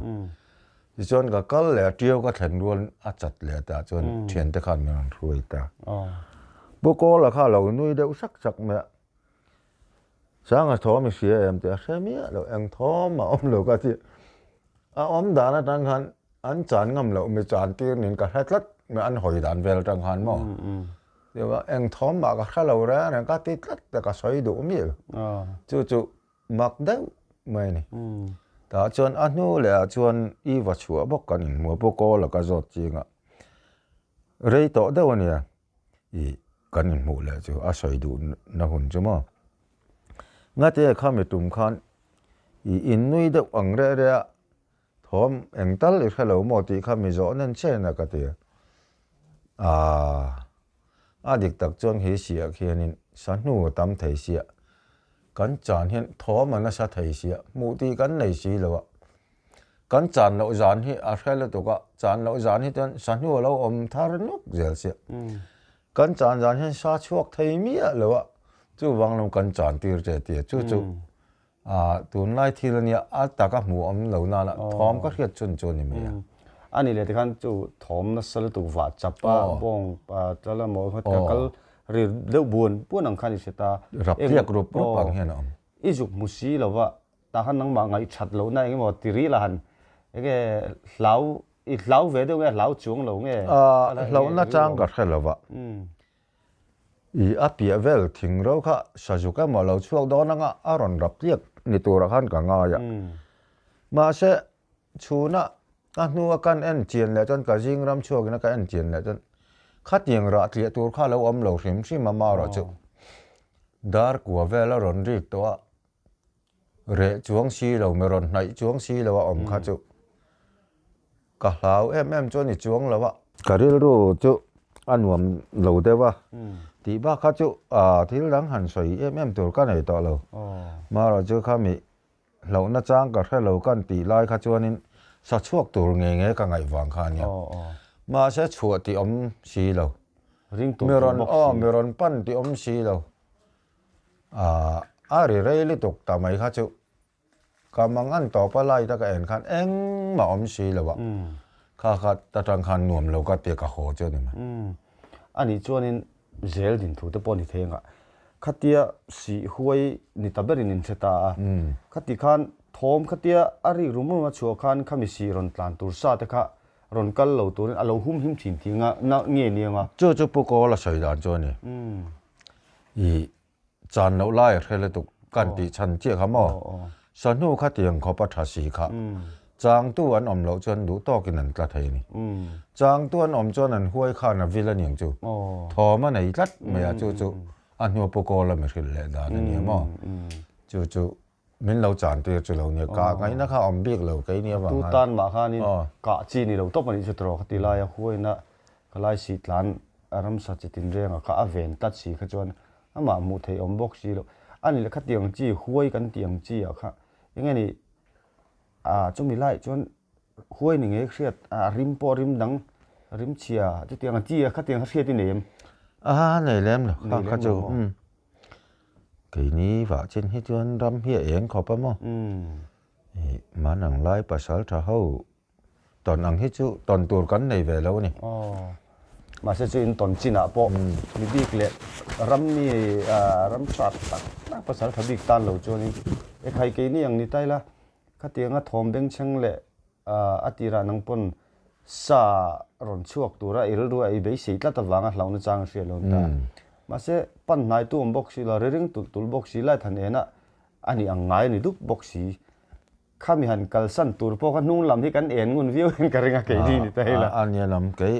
Tichuan ka kal leh a, ṭiau ka thlen rual a chat leh tah chuan ṭhiante khan min rawn hruai ta. Pu Kawla kha a lo nui deuh sak sak mai a, Sanga thawm i hria em tih a hre miah lo, eng thawm a awm lo ka ti. A awm dan atang khan an chan ngam loh mi chan tir niin ka hre tlat mai, an hawi dan vel atang khan maw. Tichuan eng thawm mah ka hre lo reng reng ka ti tlat a ka sawi duh miah lo. Chu chu mak deuh mai a ni. Tah chuan a hnu leh ah chuan i va chhuah bawk kan inhmu a, Pu Kawla ka zawt ching a, rei tawh deuh a nia i kan inhmuh leh chu a sawi duh na hun chu maw. Ngate kha mi tum khan i innui deuh ang reh reh a, Thawm eng tal i hre lo maw tih kha mi zawh nen chen a ka ti a. Aaa, a dik tak chuan hi siah khianin sahnu a tam thei siah, kan chan hian thawm a nasa thei siah, hmuh tih kan nei si lo a. Kan chan loh zan hi a hre lutuk a, chan loh zan hi chuan sahnu a lo awm thar nuk zel siah. Kan chan zan hian sa chhuak thei miah lo a, chuvang lo kan chan tir che tia chu chu A, tunlai thil a nia, a tak a hmuh awm lo nana thawm ka hriat chun chu a ni mai a. A ni leh tikhan chu thawm nasa lutuk vah chap a, bawng tal emaw ka kal ri deuh buan buan ang khan i hre ta. Rap tliak rup rup ang hian a awm. I zuk hmu si lo va, tah khan nangmah ngaihṭhat lohna eng emaw ti rih la han enge hlau, i hlau ve deuh nge hlau chuang lo nge? A, hlauhna chang ka hre lo va. I a piah vel thing ro kha Sazuk emaw lo chhuak dawn anga a rawn rap tliak ni turah khan ka ngai a. Mahse, chhuna A hnua kan en chian leh chuan ka zing ram chhuakin a ka en chian leh chuan khatiang rah tliah tur kha a lo awm lo hrim hrim a marawh chu dar kua vel a rawn rik tawh a, reh chuang si lo mi rawn hnaih chuang si lo a awm kha chu ka hlau em em chu a ni chuang lo a. Ka rilru chu a nuam lo deuh a, tih bak kha chu thil dang han sawi em em tur ka nei tawh lo, marawh chu khami Hlauhna chang ka hre lo kan tih lai kha chuanin sa chhuak tur nge nge ka ngaih vang kha a nia. Mahse chhuah tih awm si lo. Mi rawn aw mi rawn pan tih awm si lo. Ahh a ri rei lutuk ta mai kha chu ka mang an tawp a light a ka en khan engmah awm si lo a. Kha kha ta tang khan nuam lo ka tia ka haw chu a ni mai. Anih chuanin zel din thu te pawh ni thei anga khatia sih huai ni ta berin in hre ta a, khati khan thawm khatia a rik rum rum a chhuah khan khami sih rawn tlan tur sa te kha rawn kal lo turin a lo hum him thin tih nga na nge ni anga. Chu chu Pu Kawl a sawi dan chu a ni. I Chan loh lai a hre lutuk kan tih chhan chiah kha maw? Sahnu kha tiang khawp a tha si kha. Changtu an awm loh chuan duh tawkin an tla thei a ni. Changtu an awm chuan an huai khan a vil a niang chu. Thawm a nei tlat mai a chu chu a hnu pu kawl a mi hrilh leh dan a nia maw? Chu chu min lo chan tir chu lo nia. Kah ngaihna kha a awm bik lo kei nia vang khan. Tu tan mah khanin kah chi ni lo tawp a nih chu tawh kha ti laia huaina ka lai sih tlan a ramsa chi tinrenga kha a ven tlat si kha chuan Amah hmuh theih awm bawk si lo. A ni le khatiang chi huai kan tih ang chi ah kha eng nge ni ah chumi laiah chuan huai ni ngei hriat a rim pawh rim dang rim chhia chutiang ang chi ah khatiang kha hriat i nei em? A nei lem lo kha kha chu umm keini vah chin hi chuan ram hi a eng khawp a maw ih manang lai pasal tha ho Tawn ang hi chu tawn tur kan nei ve lo a ni. Aw. Mahse chu in tawn chinah pawh mi bik leh ram mi ram hrat tak tak pasal tha bik tan lo chuanin e khai keini ang ni ta ila khatianga thawm bengchheng leh a tirah nang pawn sa rawn chhuak tura i rilru a i beisei tlat avanga hlauhna chang a hriat lo ni ta. Mahse pan hnaitu awm bawk si lo, ri ring tulh tulh bawk si, lai than enah a ni ang ngai a ni dup bawk si. Khami han kalsan tur pawh kha hnung lam hi kan en ngun viau hian ka ring a keini ni ta hei la. A nia lam kei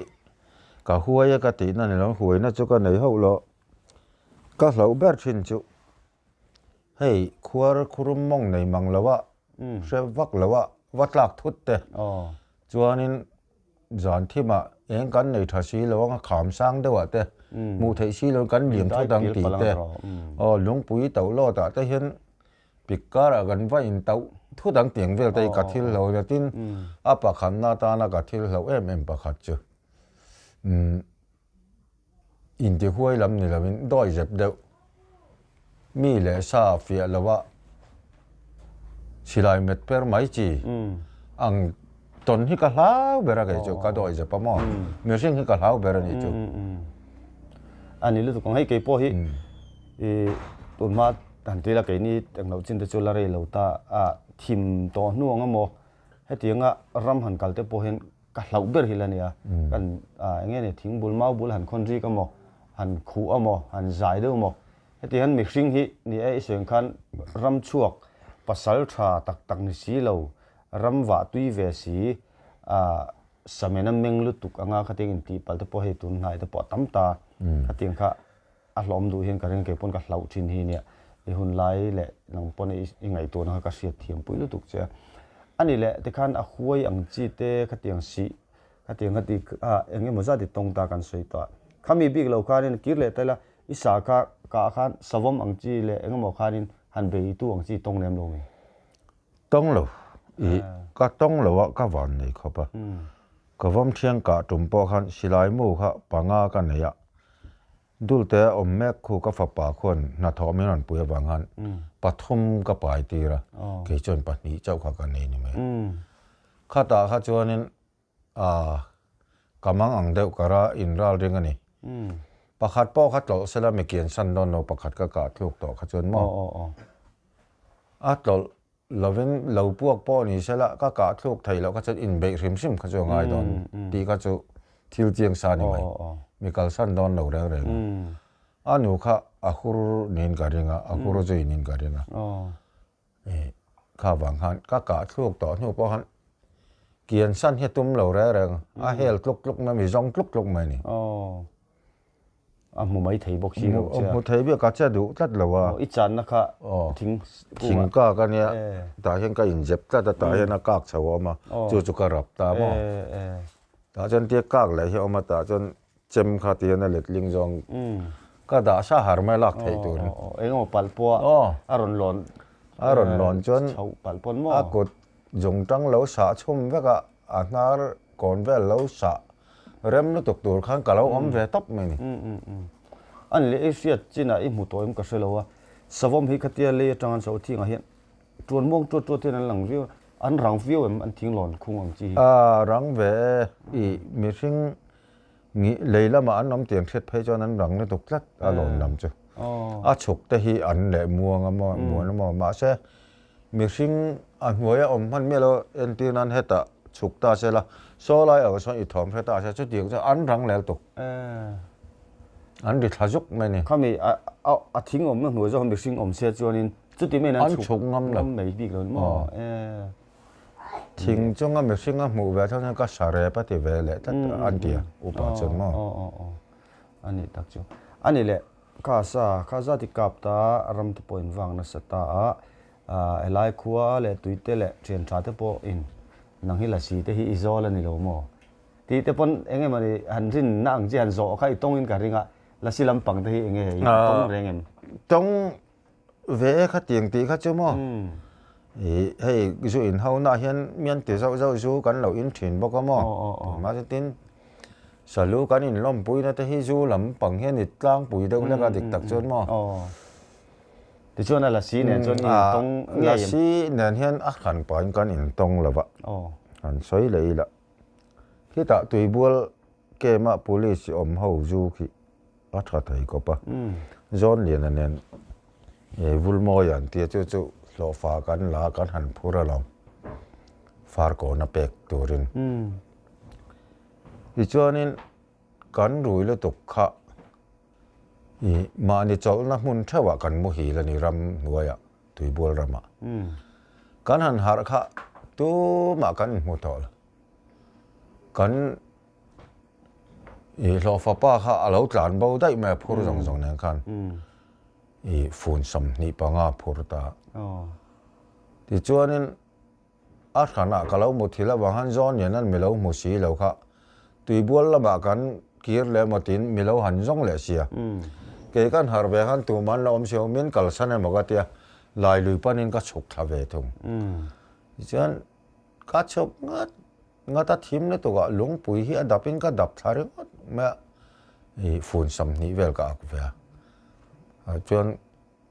ka huai a ka tihna ni lo huaina chu ka nei hauh lo. Ka hlauh ber thin chu hei khuar khurum mawng nei mang lo a hre vak lo a va tlak thut te chuanin zan thimah eng kan nei tha si lo anga kham sang deuhah te hmuh theih si lo kan liam thut ang tih te aw lungpui toh lawt ah te hian Pik karah kan va in tauh thut ang tiang vel te hi ka thil hlo nia tin a pakhatna atana ka thil hloh em em pakhat chu umm intihuai lam ni lovin dawi zep deuh mi leh sa fiah lo a silai met per mai chi ang tawn hi ka hlau ber a kei chu ka dawi zep a maw mihring hi ka hlau ber a nih chu. A ni lutuk ang hei kei pawh hi i tunhma Han ti la keini englo chin te chu la rei lo ta a thim tawh hnu ang emaw hetianga ram han kal te pawh hian ka hlauh ber hi la nia kan eng nge ni thing bul mau bul han khawn rik emaw han khuh emaw han zai deuh emaw heti hian mihring hi ni e i sawi ang khan ram chhuak pasal tha tak tak ni si lo ram vah tui ve si samen a meng lutuk anga khatiang intihpalh te pawh hei tun hnai te pawh a tam ta khatiang kha A hlawm duh hian ka ring kei pawn ka hlauh thin hi nia i hun lai leh nang pawn i ngaihtuahna kha ka hriat thiam pui lutuk che a. A ni leh tikhan a huai ang chi te khatiang sih khatiang kha ti a eng emaw zat i tawng ta kan sawi tawh a. Khami bik lo khanin kir leh ta ila i sa kha kah khan savawm ang chi leh eng emaw khanin han beitu ang chi tawng lem lo mi? Tawng lo. I ka tawng lo a ka van nei khawp a. Ka vawm thiang kah tum pawh khan silai mu kha panga ka nei a. Dulte a awm mek khu ka fapa khuan hnathawh min rawn pui avang khan pathum ka pai tir a, kei chuan pahnih chauh kha ka nei ni mai. Khatah kha chuanin ka mang ang deuh kar a inral ring a ni. Pakhat pawh kha tlawlh sela mi kian san dawn lo pakhat ka kah thluk tawh kha chuan maw a tlawlh lovin lo puak pawh ni sela ka kah thluk theih loh kha chuan inbeih hrim hrim kha chu a ngai dawn tih kha chu thil chiang sa ni mai. Mi kalsan dawn lo reng reng a. A nu kha a hur niin ka ring a, a hur zui niin ka ring a. Kha vang khan ka kah thluk tawh hnu pawh khan. Kian san hi a tum lo reng reng, a hel tluk tluk mai, mi zawng tluk tluk mai a ni. Aw, a hmu mai thei bawk si lo che a. Hmu thei bik a che duh tlat lo a. Aw, i channa kha thing kungah. Thing kak a nia, tah hian ka inzep tlat a, tah hian a kak chho a awm a, chu chu ka rap ta maw. Tah chuan tia kak leh hi a awm a, tah chuan chem kha ti hian a letling zawng ka dah sa har mai lak theih tur. Eng emaw palh pawh a rawn lawn. A rawn lawn chuan chhoh palh pawn maw? A kut zung tang lo sah chhum vek a, a hnar kawn vel lo sah rem lutuk tur khan ka lo awm ve tawp mai ni. A ni leh i hriat chinah i hmu tawh em ka hre lo a, savawm hi khatia lei atang an chhoh thingah hian tuan muang tuat tuat hian an lang viau a, an rang viau em an thing lawn khung ang chi hi? A rang ve e, i mihring Lei lamah an awm tiang hriat phei chuan an rang lutuk tlat a lawn lam chu. A chhuk te hi an leh muang a maw muan a maw mahse mihring a hnuaia awm hman miah lo entir nan hetah chhuk ta se la saw lai ang sawn i thawm hre ta se chutiang chuan an rang lel tuk. An ri thla zuk mai ni. Khami a thing awmna hnuai zawk mihring awm se chuanin chuti maiin an chhuk ngam mai bik lo ni maw. Thing chunga mihring a hmuh ve chuan ka sa rep a ti ve leh tlat an ti a, upa chuan maw? Aw aw aw a nih tak chu. A nih leh kha sa kha zat i kap ta ram te pawh in vang nasa ta a, helai khua leh tui te leh thian tha te pawh in nang hi lasi te hi i zawl a ni lo maw? Tih te pawn eng emaw ni han rinna ang chi han zawh kha i tawng in ka ring a, lasi lampang te hi eng nge i tawng reng em? Tawng Ve e khatiang tih kha chu maw? Ih hei zu in ho nah hian mian ti zauh zauh zu kan lo in thin bawk a maw? Mahse tin salu kan in lawmpui na te hi zu lam pang hian i tlangpui deuh hlek a dik tak chuan maw? Tichuan a lasi nen chuan i intawng ngei em? Lasi nen hian a hran pahin kan intawng lo va, han sawi leh ila. Khitah tuibual camp ah police awm ho zu khi a tha thei khawp a, John Liana nen Vulmawi an tia chu chu hlawhfa kan la kan han phur alawm Farkawn a pek turin. Tichuanin kan rui lutuk kha ih mahni chawlhna hmun theuhah kan muhil a ni ram hnuaiah Tuibual ramah. Kan han harh kha tumah kan inhmu tawh lo. Kan Ih hlawhfa pa kha a lo tlan bo daih mai a phur zawng zawng nen khan ih fun 25 phur ta. Tichuanin a hranah ka lo muthilh avang khan zawn hian an milo hmu si lo kha tuibual lamah kan kir leh emaw tiin milo han zawng leh sia. Kei kan harh ve khan tumah an lo awm si lo min kalsan emaw ka tia Lailui panin ka chhuk thla ve thung. Tichuan ka chhuk ngat Ngata thim lutuk ah lungpui hi a dap in ka dap thla ringawt mai a, ih fun 20 vel ka ak ve a. Ah chuan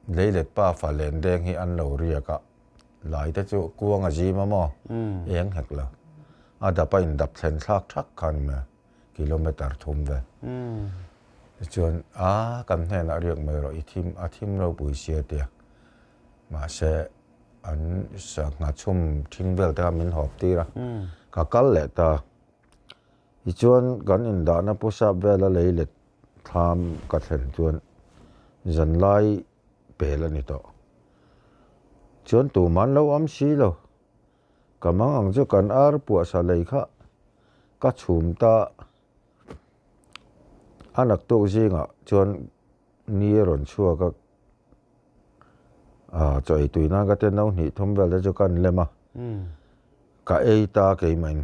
leilet pa fa len deng hi an lo riak a, lai te chu kuang a zim a maw, eng hek lo. A dap a in dap thlen thlak thak khan mai a, kilometer thum vel. Tichuan a kan hnenah riak mai rawh i thim a thim ropui sia tia. Mahse an sangha chhum thing vel te kha min hawp tir a, ka kal leh ta. Tichuan kan indahna pu sap vela lei let thlam ka thlen chuan zanlai pel a ni tawh. Chuan tuman lo awm si lo, ka mang ang chu kan ar puahsa lei kha ka chhum ta. A naktuk zingah chuan ni a rawn chhuak a. Ah chaw ei tui nan ka te no hnih thum vel te chu ka lem a, ka ei ta keimahin.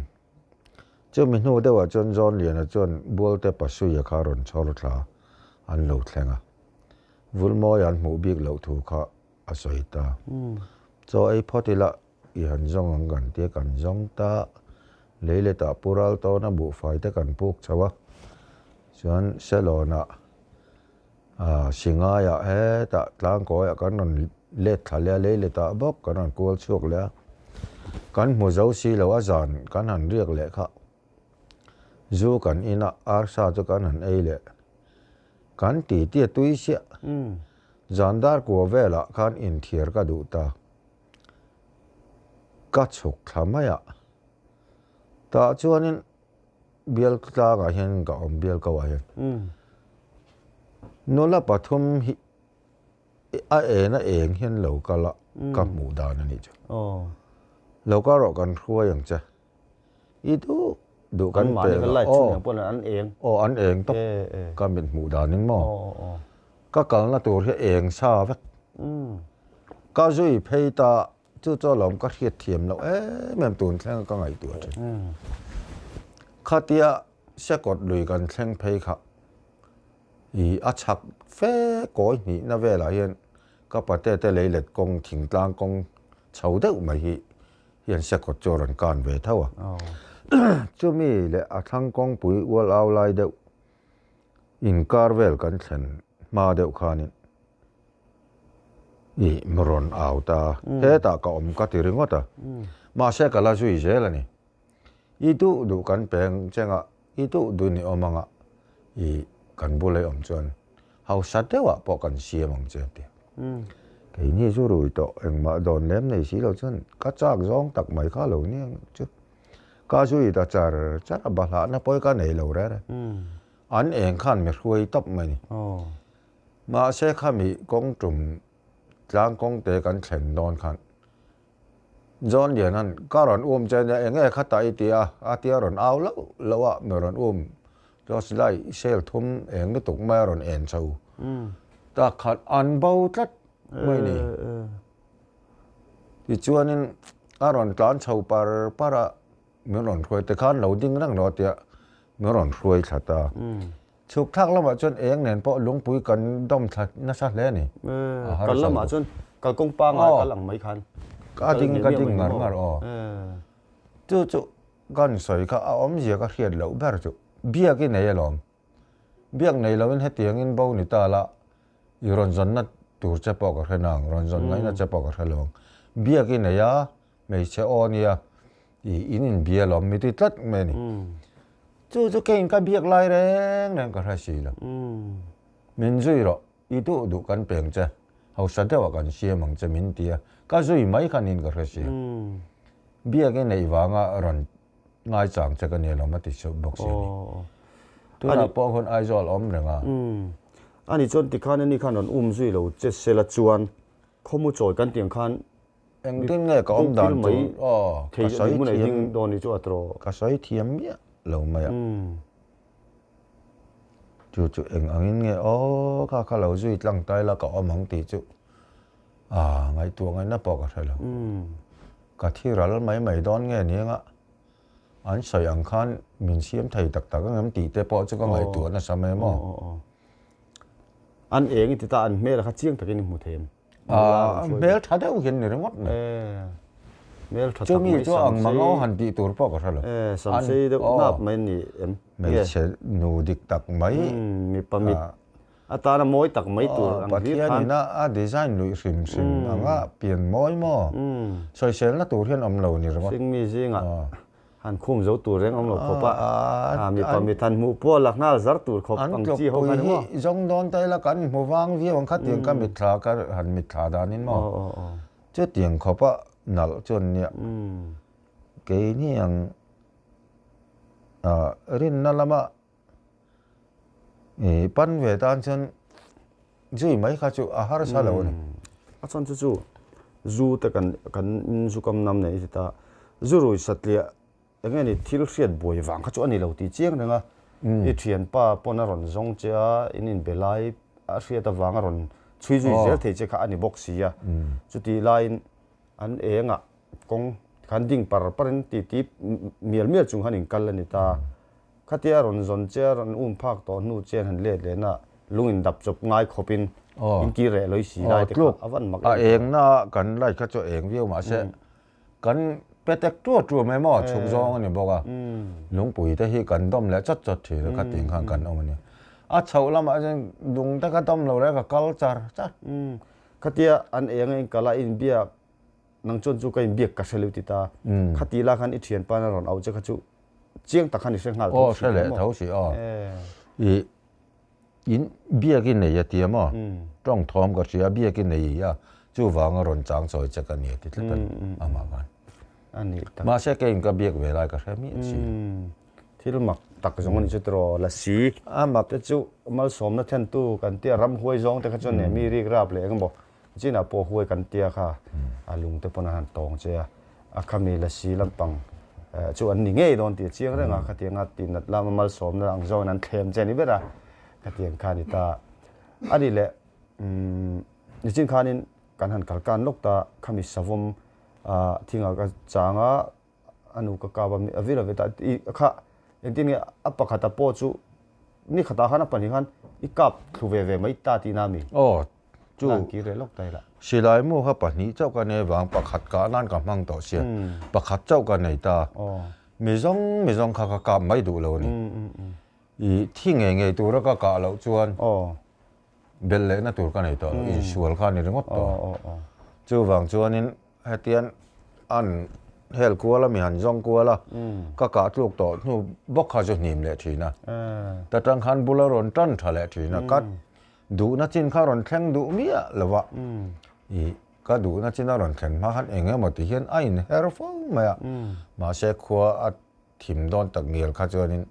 Chumi hnu deuhah chuan John Liana chuan Bualte Pasuia kha a rawn chhawr thla an lo thleng a, Vulmawia an hmuh bik loh thu kha a sawi ta. Chaw ei phawt ila i han zawng ang kan tia kan zawng ta, lei letah Pu Raltawna buhfai te kan puk chho a, chuan Selawnah Singaiah hetah tlangkawiah kan rawn let thla leh a, lei letah bawk kan rawn kual chhuak leh a, kan hmu zo si lo a zan kan han riak leh kha zu kan in a, arsa chu kan han ei leh kan ti ti a tui siah zan dar kua velah khan inthiar ka duh ta, ka chhuk thla mai a, tah chuanin. Bial tlangah hian ka awm bial ko ah hian nula pathum hi a en a eng hian lo kal a ka hmuh dan a nih chu. Lo kal rawh kan hruai ang che. I duh duh kan An mahni pe kha a light chhun aw ang pawh an eng. Aw an eng tawp ka mit hmuh danin maw. Ka kalna tur hi eng sa vek. Ka zui phei ta chu chu alawm ka hriat thiam loh em em tun thleng a ka ngaihtuah thin. Khatia Sekawt lui kan thleng phei kha i a chhak fe kawi hnihna velah hian ka pate te leilet kawng thingtlang kawng chho deuh mai hi hian Sekawt chu a rawn kan ve tho a. Chumi leh a thlang kawngpui ual au lai deuh inkar vel kan thlen hma deuh khanin i rawn au ta hetah ka awm ka ti ringawt a, mahse ka la zui zel a ni. I duh duh kan peng chengah i duh duh ni awm anga i kan bula i awm chuan hausa deuhah pawh kan siam ang che a ti a. Keini zu rui tawh engmah dawn lem nei si lo chuan ka chak zawng tak mai kha lo ni ang chu. Ka zui ta char char a bahlahna pawi ka nei lo rere. An eng khan mi hruai tawp mai ni. Mahse khami kawng tum tlang kawng te kan thlen dawn khan John Lianan ka rawn um che nia eng nge khatah i ti a, a tia rawn au loh loh a mi rawn um chuan silai sel thum eng lutuk mai a rawn en chho tak khat an bo tlat mai ni. Tichuanin a rawn tlan chho par par a min rawn hruai te khan lo ding reng lo a tia min rawn hruai thla ta. Chhuk thlak lamah chuan eng nen pawh lungpui kan dawm thla nasa hle a ni. Kal lamah chuan kalkawng pangai kal ang mai khan. Ka ding ka ding ngar ngar aw. Chu chu kan sawi kha a awmzia ka hriat loh ber chu biak i nei alawm. Biak nei loin hetiangin bo ni ta la i rawn zawnna tur che pawh ka hre nang, rawn zawn ngaihna che pawh ka hre lo ang. Biak i nei a, hmeichhe aw nia i in inbia alawm mi ti tlat mai a ni. Chu chu keiin ka biak lai reng reng ka hre si lo. Min zui rawh, i duh duh kan peng che, hausa deuhah kan siam ang che min ti a, ka zui mai kha niin ka hre si a. Biak i neih vanga rawn ngaichang che ka ni alawm a ti bawk si a ni. Tunah pawh hun Aizawl awm reng a. Ani chuan tikhan ani khan rawn um zui lo che sela chuan khawmu chawi kan tih ang khan Engtin nge ka awm dan chu aw ka sawi thiam ka sawi thiam miah lo mai a. Chu chu eng angin nge aw kha kha lo zui tlang tai la ka awm ang tih chu a ngaihtuah ngaihna pawh ka hre lo. Ka thi ral mai mai dawn nge ni anga an sawi ang khan min siam thei tak tak ang em tih te pawh chu ka ngaihtuah nasa mai maw. An eng i ti ta an hmel kha chiang takin i hmu thei em? Hmel tha deuh hian ni ringawt mai. Hmel tha tak mai. Chumi chu ang mang aw han tih tur pawh ka hre lo. Samsei deuh hnap mai ni em? Hmeichhe nu dik tak mai. Mipa mit atana mawi tak mai tur ang hlir khan. Pathian ina a design luih hrim hrim anga pian mawi maw? Sawiselna tur hian awm lo ni ringawt. Hringmi zingah Han khum zo tur reng awm lo khawp a, mipa mit han hmuh pawh la nghal zar tur khawp ang chi ho khan maw. An zawng dawn ta ila kan hmu vang viau ang kha tiang ka mitthla ka han mitthla danin maw. Chutiang khawp a nalh chuan nia keini ang rinna lama pan ve tan chuan zui mai kha chu a harsa lo a ni. A chhan chu chu zu te kan kan zu kam nam nei ti ta zu rui satliah eng nge ni thil hriat buai vang kha chu a ni lo tih chiang reng a i thianpa pawn a rawn zawng che a in inbe lai a hriat avang a rawn chhui zui zel thei che kha a ni bawk si a chutih laiin an engah kawng khan ding par parin ti ti mial mial chung khan inkal a ni ta. Khatia rawn zawn che a rawn um phak tawh hnu chian han let lehna lung in dap chawp ngai khawp in in kir reh lawih si lai te kha a van mak em. A eng na kan light kha chu a eng viau mahse kan pe tek tua tua mai maw chhuk zawng a ni bawk a, lungpui te hi kan dawm leh chawt chawt thin a khatin khan kan awm a ni. A chhoh lamah chuan lung te kha dawm lo reng ka kal char char. Khatia an eng a in kal a in biak nang chuan chu ka in biak ka hre lo ti ta khati la khan i thianpa na rawn auh che kha chu chiang tak khan i hre nghal tho si leh tho si aw i in biak i nei a tia maw tawng thawm ka hria biak i nei a chu vanga rawn chang chawi che ka ni a ti tlat a ni amah khan ani tak mahse kei in ka biak ve lai ka hre miah si thil mak tak zawng ani chu tiraw lasi a mak te chu malsawmna thlen tu kan tia ramhuai zawng te kha chuan ne mi rik rap leh engemaw Chinah pawh huai kan tia kha a lung te pawn a han tawng che a, a khami lasi lampang Chu an ni ngei dawn tih a chiang reng a, khatianga tihnat lama malsawmna ang zawngin an thlem che a ni ber a, khatiang kha a ni ta. A nih leh nichin khanin kan han kal kan lawk ta, khami savawm thingah ka chang a, a nu ka kap a, a vil a ve ta, i kha engtin nge a pakhata pawh chu ni khatah khan a pahnih khan i kap thlu ve ve mai ta tihna a mi? Aw, chu Lan kir leh lawk ta ila. Silai mu kha pahnih chauh ka nei vang pakhat kah nan ka hmang tawh sia, pakhat chauh ka nei ta. Mizawng mizawng kha ka kap mai duh lo a ni. I thi ngei ngei tura ka kah loh chuan belh lehna tur ka nei tawh lo, insual kha a ni ringawt tawh. Chuvang chuanin Hetian an hel kual a, mi han zawng kual a, ka kah tluk tawh hnu bawk kha chu hnim leh thin a. Ta tang khan bul a rawn tan tha leh thin a, ka duhna chin kha rawn thleng duh miah lo a, ih ka duhna chin a rawn thlen hma khan eng emaw ti hian a inher fo mai a, mahse khua a thim dawn tak ngial kha chuanin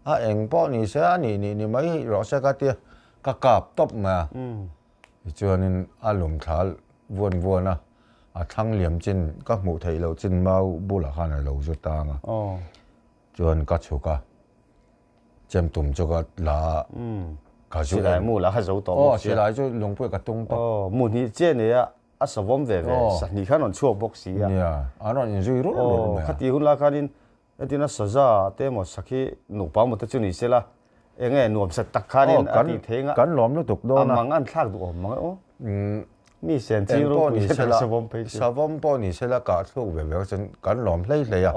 a eng pawh ni se a nih nih ni mai rawh se ka tia ka kap tawp mai a, tichuanin a lum thla Vuan vuan a, a thlang liam chin ka hmuh theih loh chin mau bulah khan a lo zu tang a, chuan ka chhuk a, chem tum chu ka la a, ka zu en. Silai mu lah kha zo tawh bawk sia. Aw, silai chu lungpui ka tung tawp. Aw, mu hnih chiah nei a, a savawm ve ve, sahnih khan rawn chhuak bawk si a. Nia, an rawn inzui rulh rulh mai a. Aw, khati hun lai khanin Hetina saza te emaw sakhi nupa emaw te chu ni sela, eng nge nuam sat tak khanin a tih thei anga Kan lawm lutuk dawn a. A mang an thlak duh awm mang e aw. Mi sen ching ropui se tak savawm phei chu. Savawm pawh ni sela kah thluk ve ve chuan kan lawm hlei hlei a.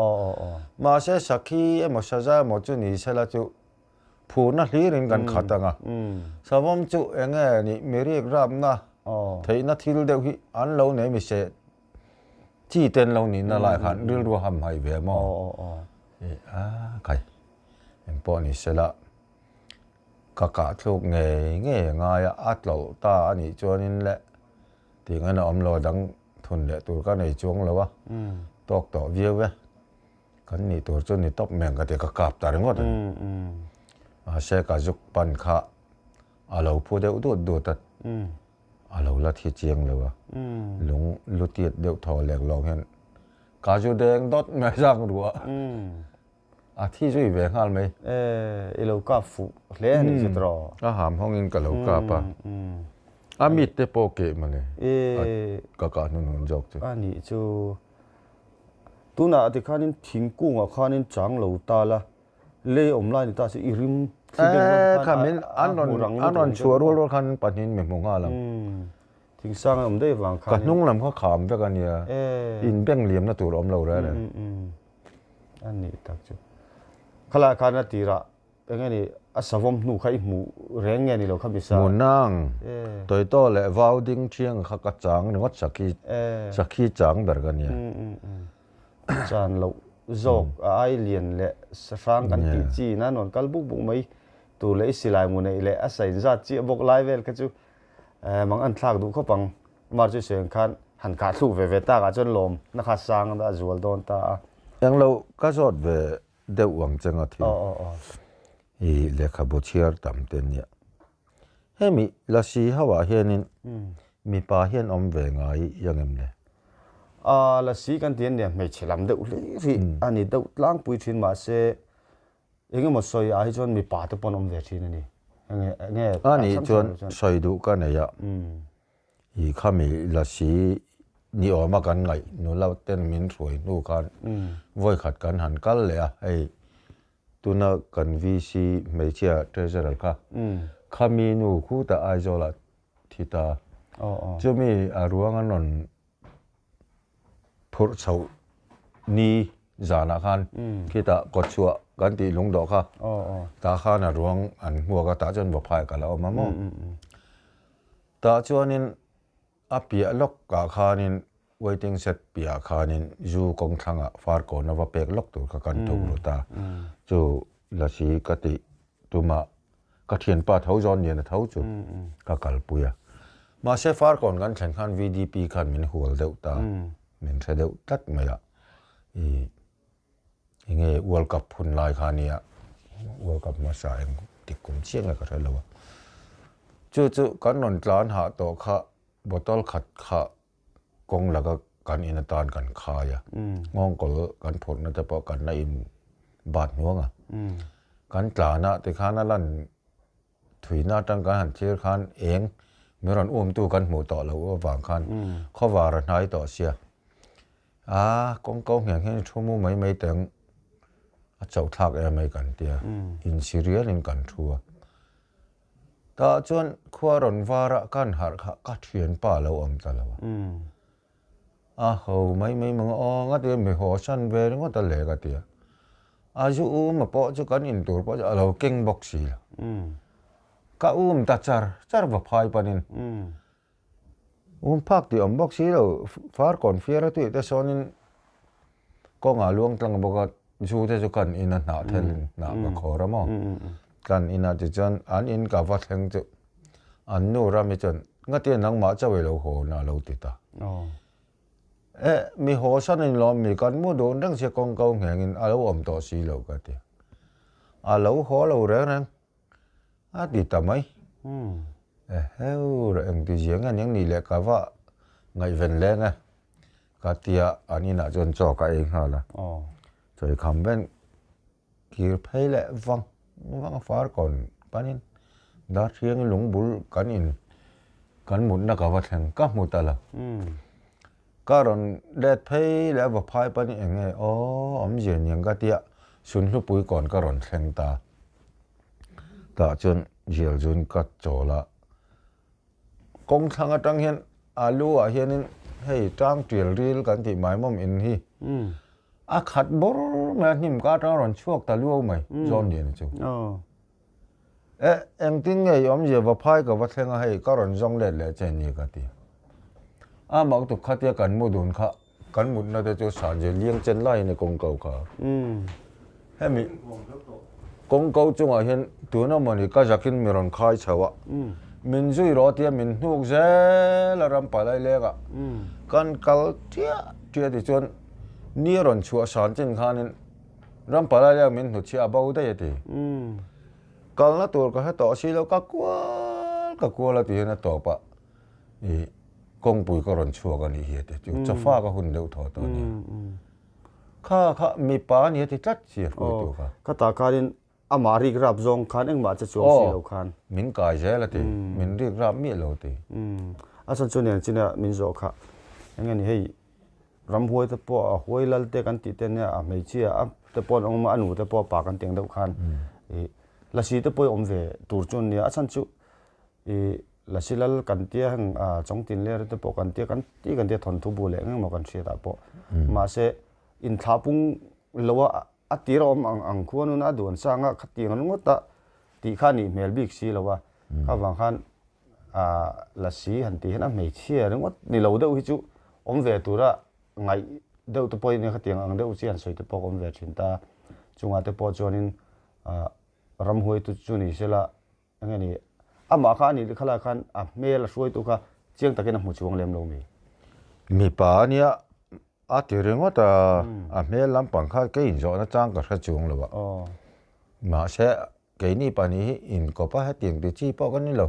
Mahse sakhi emaw saza emaw chu ni sela chu phurna hlirin kan khat anga. Savawm chu eng nge nih mirik rapna theihna thil deuh hi an lo nei mi se Chi ten lo nihna lai khan rilru a ham hai ve maw? I a kai eng pawh ni sela ka kah thluk ngei ngei a ngai a, a tlawlh ta a nih chuanin le tih ngaina awm lo dang thun leh tur ka nei chuang lo a, tawk tawh viau e, kan nih tur chu ni tawp meng ka ti ka kap ta ringawt a ni. Mahse ka zuk pan kha a lo phu deuh dut dut a. A lo la thi chiang lo a, lung lu tiat deuh thaw lek lawng hian ka zu deng dawt mai zang ruah a thi zui ve nghal mai. E, i lo kap fuh hle a nih chu tawh. A ham hawngin ka lo kap a, a mit te pawh keh mawle ka kah hnun hun zawk chu. A nih chu, tunah tikhanin thingkungah khanin chang lo ta la, Lei awm lai ni ta se i rim thli deuh rual khan a hmu rang lutuk. An rawn chhuah rual rual khan pahnihin mi hmu nghal ang. Thingsang a awm daih vang khan. Ka hnung lam kha kham vek a nia. In beng liamna tur a awm lo reng reng. A nih tak chu. Khalai khan a tirah eng nge ni a savawm hnu kha i hmuh reng nge ni lo kha misa. Hmunang Toyota leh vau ding thiang kha ka chang ringawt sakhi sakhi chang ber ka nia. Chan loh zawk a ai lian leh sahrang kan tih chi in a nuan kal buk buk mai tur leh i silai mu neih leh a sain zat chiah bawk lai vel kha chu mang an thlak duh khawp ang. Mar chu sawi ang khan han kah thluk ve ve tak ah chuan lawm na kha sang a zual dawn ta a. Englo ka zawt ve deuh ang che nga thil i lehkhabu chhiar tam te nia. Hemi lasi ho ah hianin mipa hian awm ve ngai i ang em le? A, lasi kan ti ania hmeichhe lam deuh hlir hi a ni deuh tlangpui thin mahse engemaw sawi ah hi chuan mipa te pawn awm ve thin a ni. Enge enge A nih chuan sawi duh ka nei a, i khami lasi ni awma kan ngaih nula ten min hruai hnu khan vawikhat kan han kal leh a, hei Tuna kan VC hmeichhia Treasurer kha khami nu khutah Aizawlah thi ta. Chumi a ruang an rawn phurh chhoh ni zanah khan khitah kawtchhuah kan tih lungdawh kha tah khan a ruang an hmuak a, tah chuan Vaphai ka la awm a maw. Tah chuanin A piah lawkah khanin waiting shed piahah khanin zu kawng thlangah far kawn a va pek lawk tur kha kan thuk ru ta. Chu lasi ka tih tumah ka thianpa tho zawn lian a tho chu ka kalpui a. Mahse far kawn kan thlen khan VDP khan min hual deuh ta, min hre deuh tlat mai a. Ih enge World Cup hun lai kha nia, World Cup hmasa eng tik kum chiah nge ka hre lo a. Chu chu kan rawn tlan hah tawh kha bottle khat kha kawng laka kan in atan kan khai a, nghawngkawl kan phurhna te pawh kan la in bat hnuang a. Kan tlan a tikhan a lan thuina atang kan han thlir khan eng min rawn umtu kan hmuh tawh loh avang khan khawvar a hnai tawh sia. A kawngko ngheng hian thu mu mai mai teng a chauh thlak em mai kan tia insi rialin kan thu a. Tah chuan khua rawn var a kan harh kha ka thianpa a lo awm ta lo a. A ho mai mai mang a aw nga tia mi haw san ve ringawt a le ka ti a. A zu um a pawh chu kan in tur pawh chu a lo keng bawk si lo. Ka um ta char char va phai panin. Um phak tih awm bawk si lo, far kawn fiar a tuih te sawnin kawngah luang tlang bawk a, zu te chu kan in a hnah thelin hnah ka khawr a maw? Kan in ah tichuan an in ka va thleng chu an nu rami chuan ngatia nangmah chauh i lo haw na a lo ti ta. Eh, mi haw san in lawm mi kan mu dun reng sia kawng ko nghengin a lo awm tawh si lo ka ti. A lo haw lo reng reng. A ti ta mai. Eheu reh eng ti zia nge ning ni leh ka va ngaihven leng e. Ka tia an inah chuan chaw ka ei nghal a. Chawi kham ven kir phei leh vang vang a far kawn panin Darthiang lungbul kan in kan mutna ka va thleng ka hmu ta lo. Ka rawn let phei leh a va phai panin eng nge aw awmzia niang ka tia Sunhlupui kawn ka rawn thleng ta. Tah chuan zial zun ka chawl a, kawng thlang atang hian alu ah hianin hei tang tial ril kan tih mai mawm in hi a khat bawr mai a hnim ka atang a rawn chhuak ta luau mai zawn lian chu. Eh engtin nge i awmzia va phai ka va thleng a hei ka rawn zawng let leh che ni ka ti. A mak tuk khatia kan mu dun kha kan mutna te chu sanzia liang chen laiin a kawng ko kha. Hemi kawng ko chungah hian tuna mawni ka zakin mi rawn khai chho a, min zui rawh tia min hnuk zel a ram palai lengah kan kal chiah chiah tichuan ni a rawn chhuah san chin khanin ram palai leng min hnutchhiah a bo daih a ti. Kalna tur ka hre tawh si lo ka kual ka kual a ti hian a tawp a. I kawngpui ka rawn chhuak a nih hi a ti. Chu chawfa ka hun deuh thaw tawh a nia. Kha kha mipa a ni a ti tlat si a hruaitu kha. Ka tah khanin amah rik rap zawng khan engmah che chuang si lo khan. Min kai zel a ti. Min rik rap miah lo a ti. A chhan chu nen chin a min zawh kha. Eng nge ni hei ramhuai te pawh a huai lal te kan tih te nia a hmeichhia a te pawh an awm a a nu te pawh a pa kan tih ang deuh khan i lasi te pawh i awm ve tur chu an nia. A chhan chu I Lasi Lal kan tia heng Chawngtin ler te pawh kan tia kan ti kan tia thawnthu bu leh engemaw kan hriat ah pawh mahse inthlah pung lo a a tir a awm ang ang khuanun a duan sang a khatiang ringawt a tih kha nih hmel bik si lo a kha vang khan Lasi han tih hian a hmeichhia ringawt ni lo deuh hi chu awm ve tura ngaih deuh te pawhin khatiang ang deuh chi han sawi te pawh ka awm ve thin ta chungah te pawh chuanin ramhuaitu chu ni sela Enge ni, amah kha a nih khalai khan a hmel a hruaitu kha chiang takin a hmu chuang lem lo mi? Mipa a nia, a ti ringawt a, a hmel lampang kha kei inzawhna chang ka hre chuang lo a. Mahse, keini pahnih hi inkawp a hetiang ti chi pawh ka ni lo.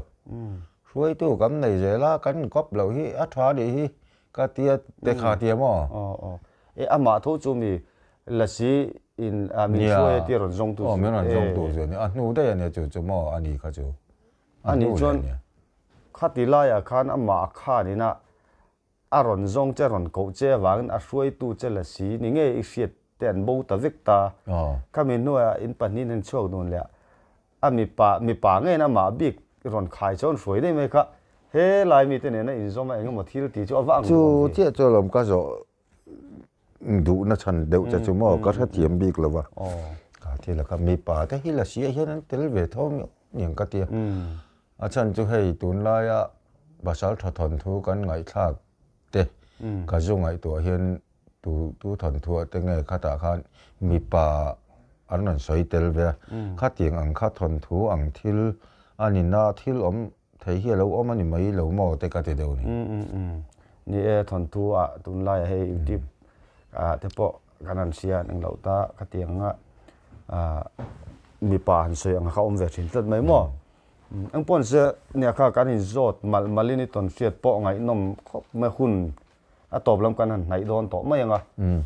Hruaitu kan nei zel a, kan inkawp loh hi a tha nih hi Ka tia te kha tia maw? Aw aw. E amah tho chu mi lasi in a min hruai a tia rawn zawng tu chu. Aw min rawn zawng tu chu a ni. A hnu daih a nia chu chu maw a ni kha chu. A ni chuan khati laiah khan amah a khan ina a rawn zawng che rawn koh che avangin a hruaitu che lasi ni ngei i hriat te an bo ta vek ta. Khami hnuaiah in pahnihin an chhuak dun leh a. A mipa mipa ngeiin amah bik rawn khai chuan hruai daih mai kha he lai mite nena inzawm a engemaw thil tih chu a va ang duh awm ve. Chu chiah chu alawm ka zawh duhna chhan deuh che chu maw ka hrethiam bik lo va. Ka thil a kha mipa te hi la sia hian an tel ve tho niang ka tia. A chhan chu hei tunlaia pasal tha thawnthu kan ngaihthlak te ka zu ngaihtuah hian Tu tu thawnthuah te nge khatah khan mipa an rawn sawi tel ve a, khatiang ang kha thawnthu ang thil a ni na, thil awm thei hi a lo awm a ni mai lo maw te ka ti deuh a ni. Ni e, thawnthu ah tunlaiah hei YouTube ah te pawh kan han hria an engloh ta khatiang anga mipa han sawi ang kha awm ve thin tlat mai maw. Engpawh nise nia kha kan inzawt malh malhin i tawn hriat pawh ngaihnawm khawp mai hun. A tawp lam kan han hnaih dawn tawh mai ang a,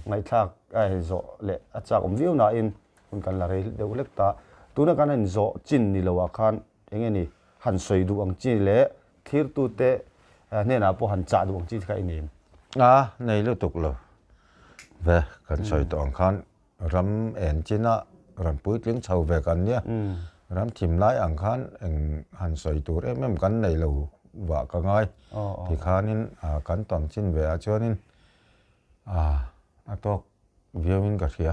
ngaihthlak a hei zawh leh a chak awm viau nain hun kan la rei deuh hlek ta. Tuna kan han zawh chin ni loah khan eng nge ni han sawi duh ang chi leh thlirtute hnenah pawh han chah duh ang chi te kha i nei em? A, nei lutuk lo ve, kan sawi tawh ang khan ram en china rawn puitling chho ve kan nia, ram thim lai ang khan eng han sawi tur em em kan nei lo vah ka ngai tikhanin kan tawn chin ve ah chuanin a tawk viauin ka hria.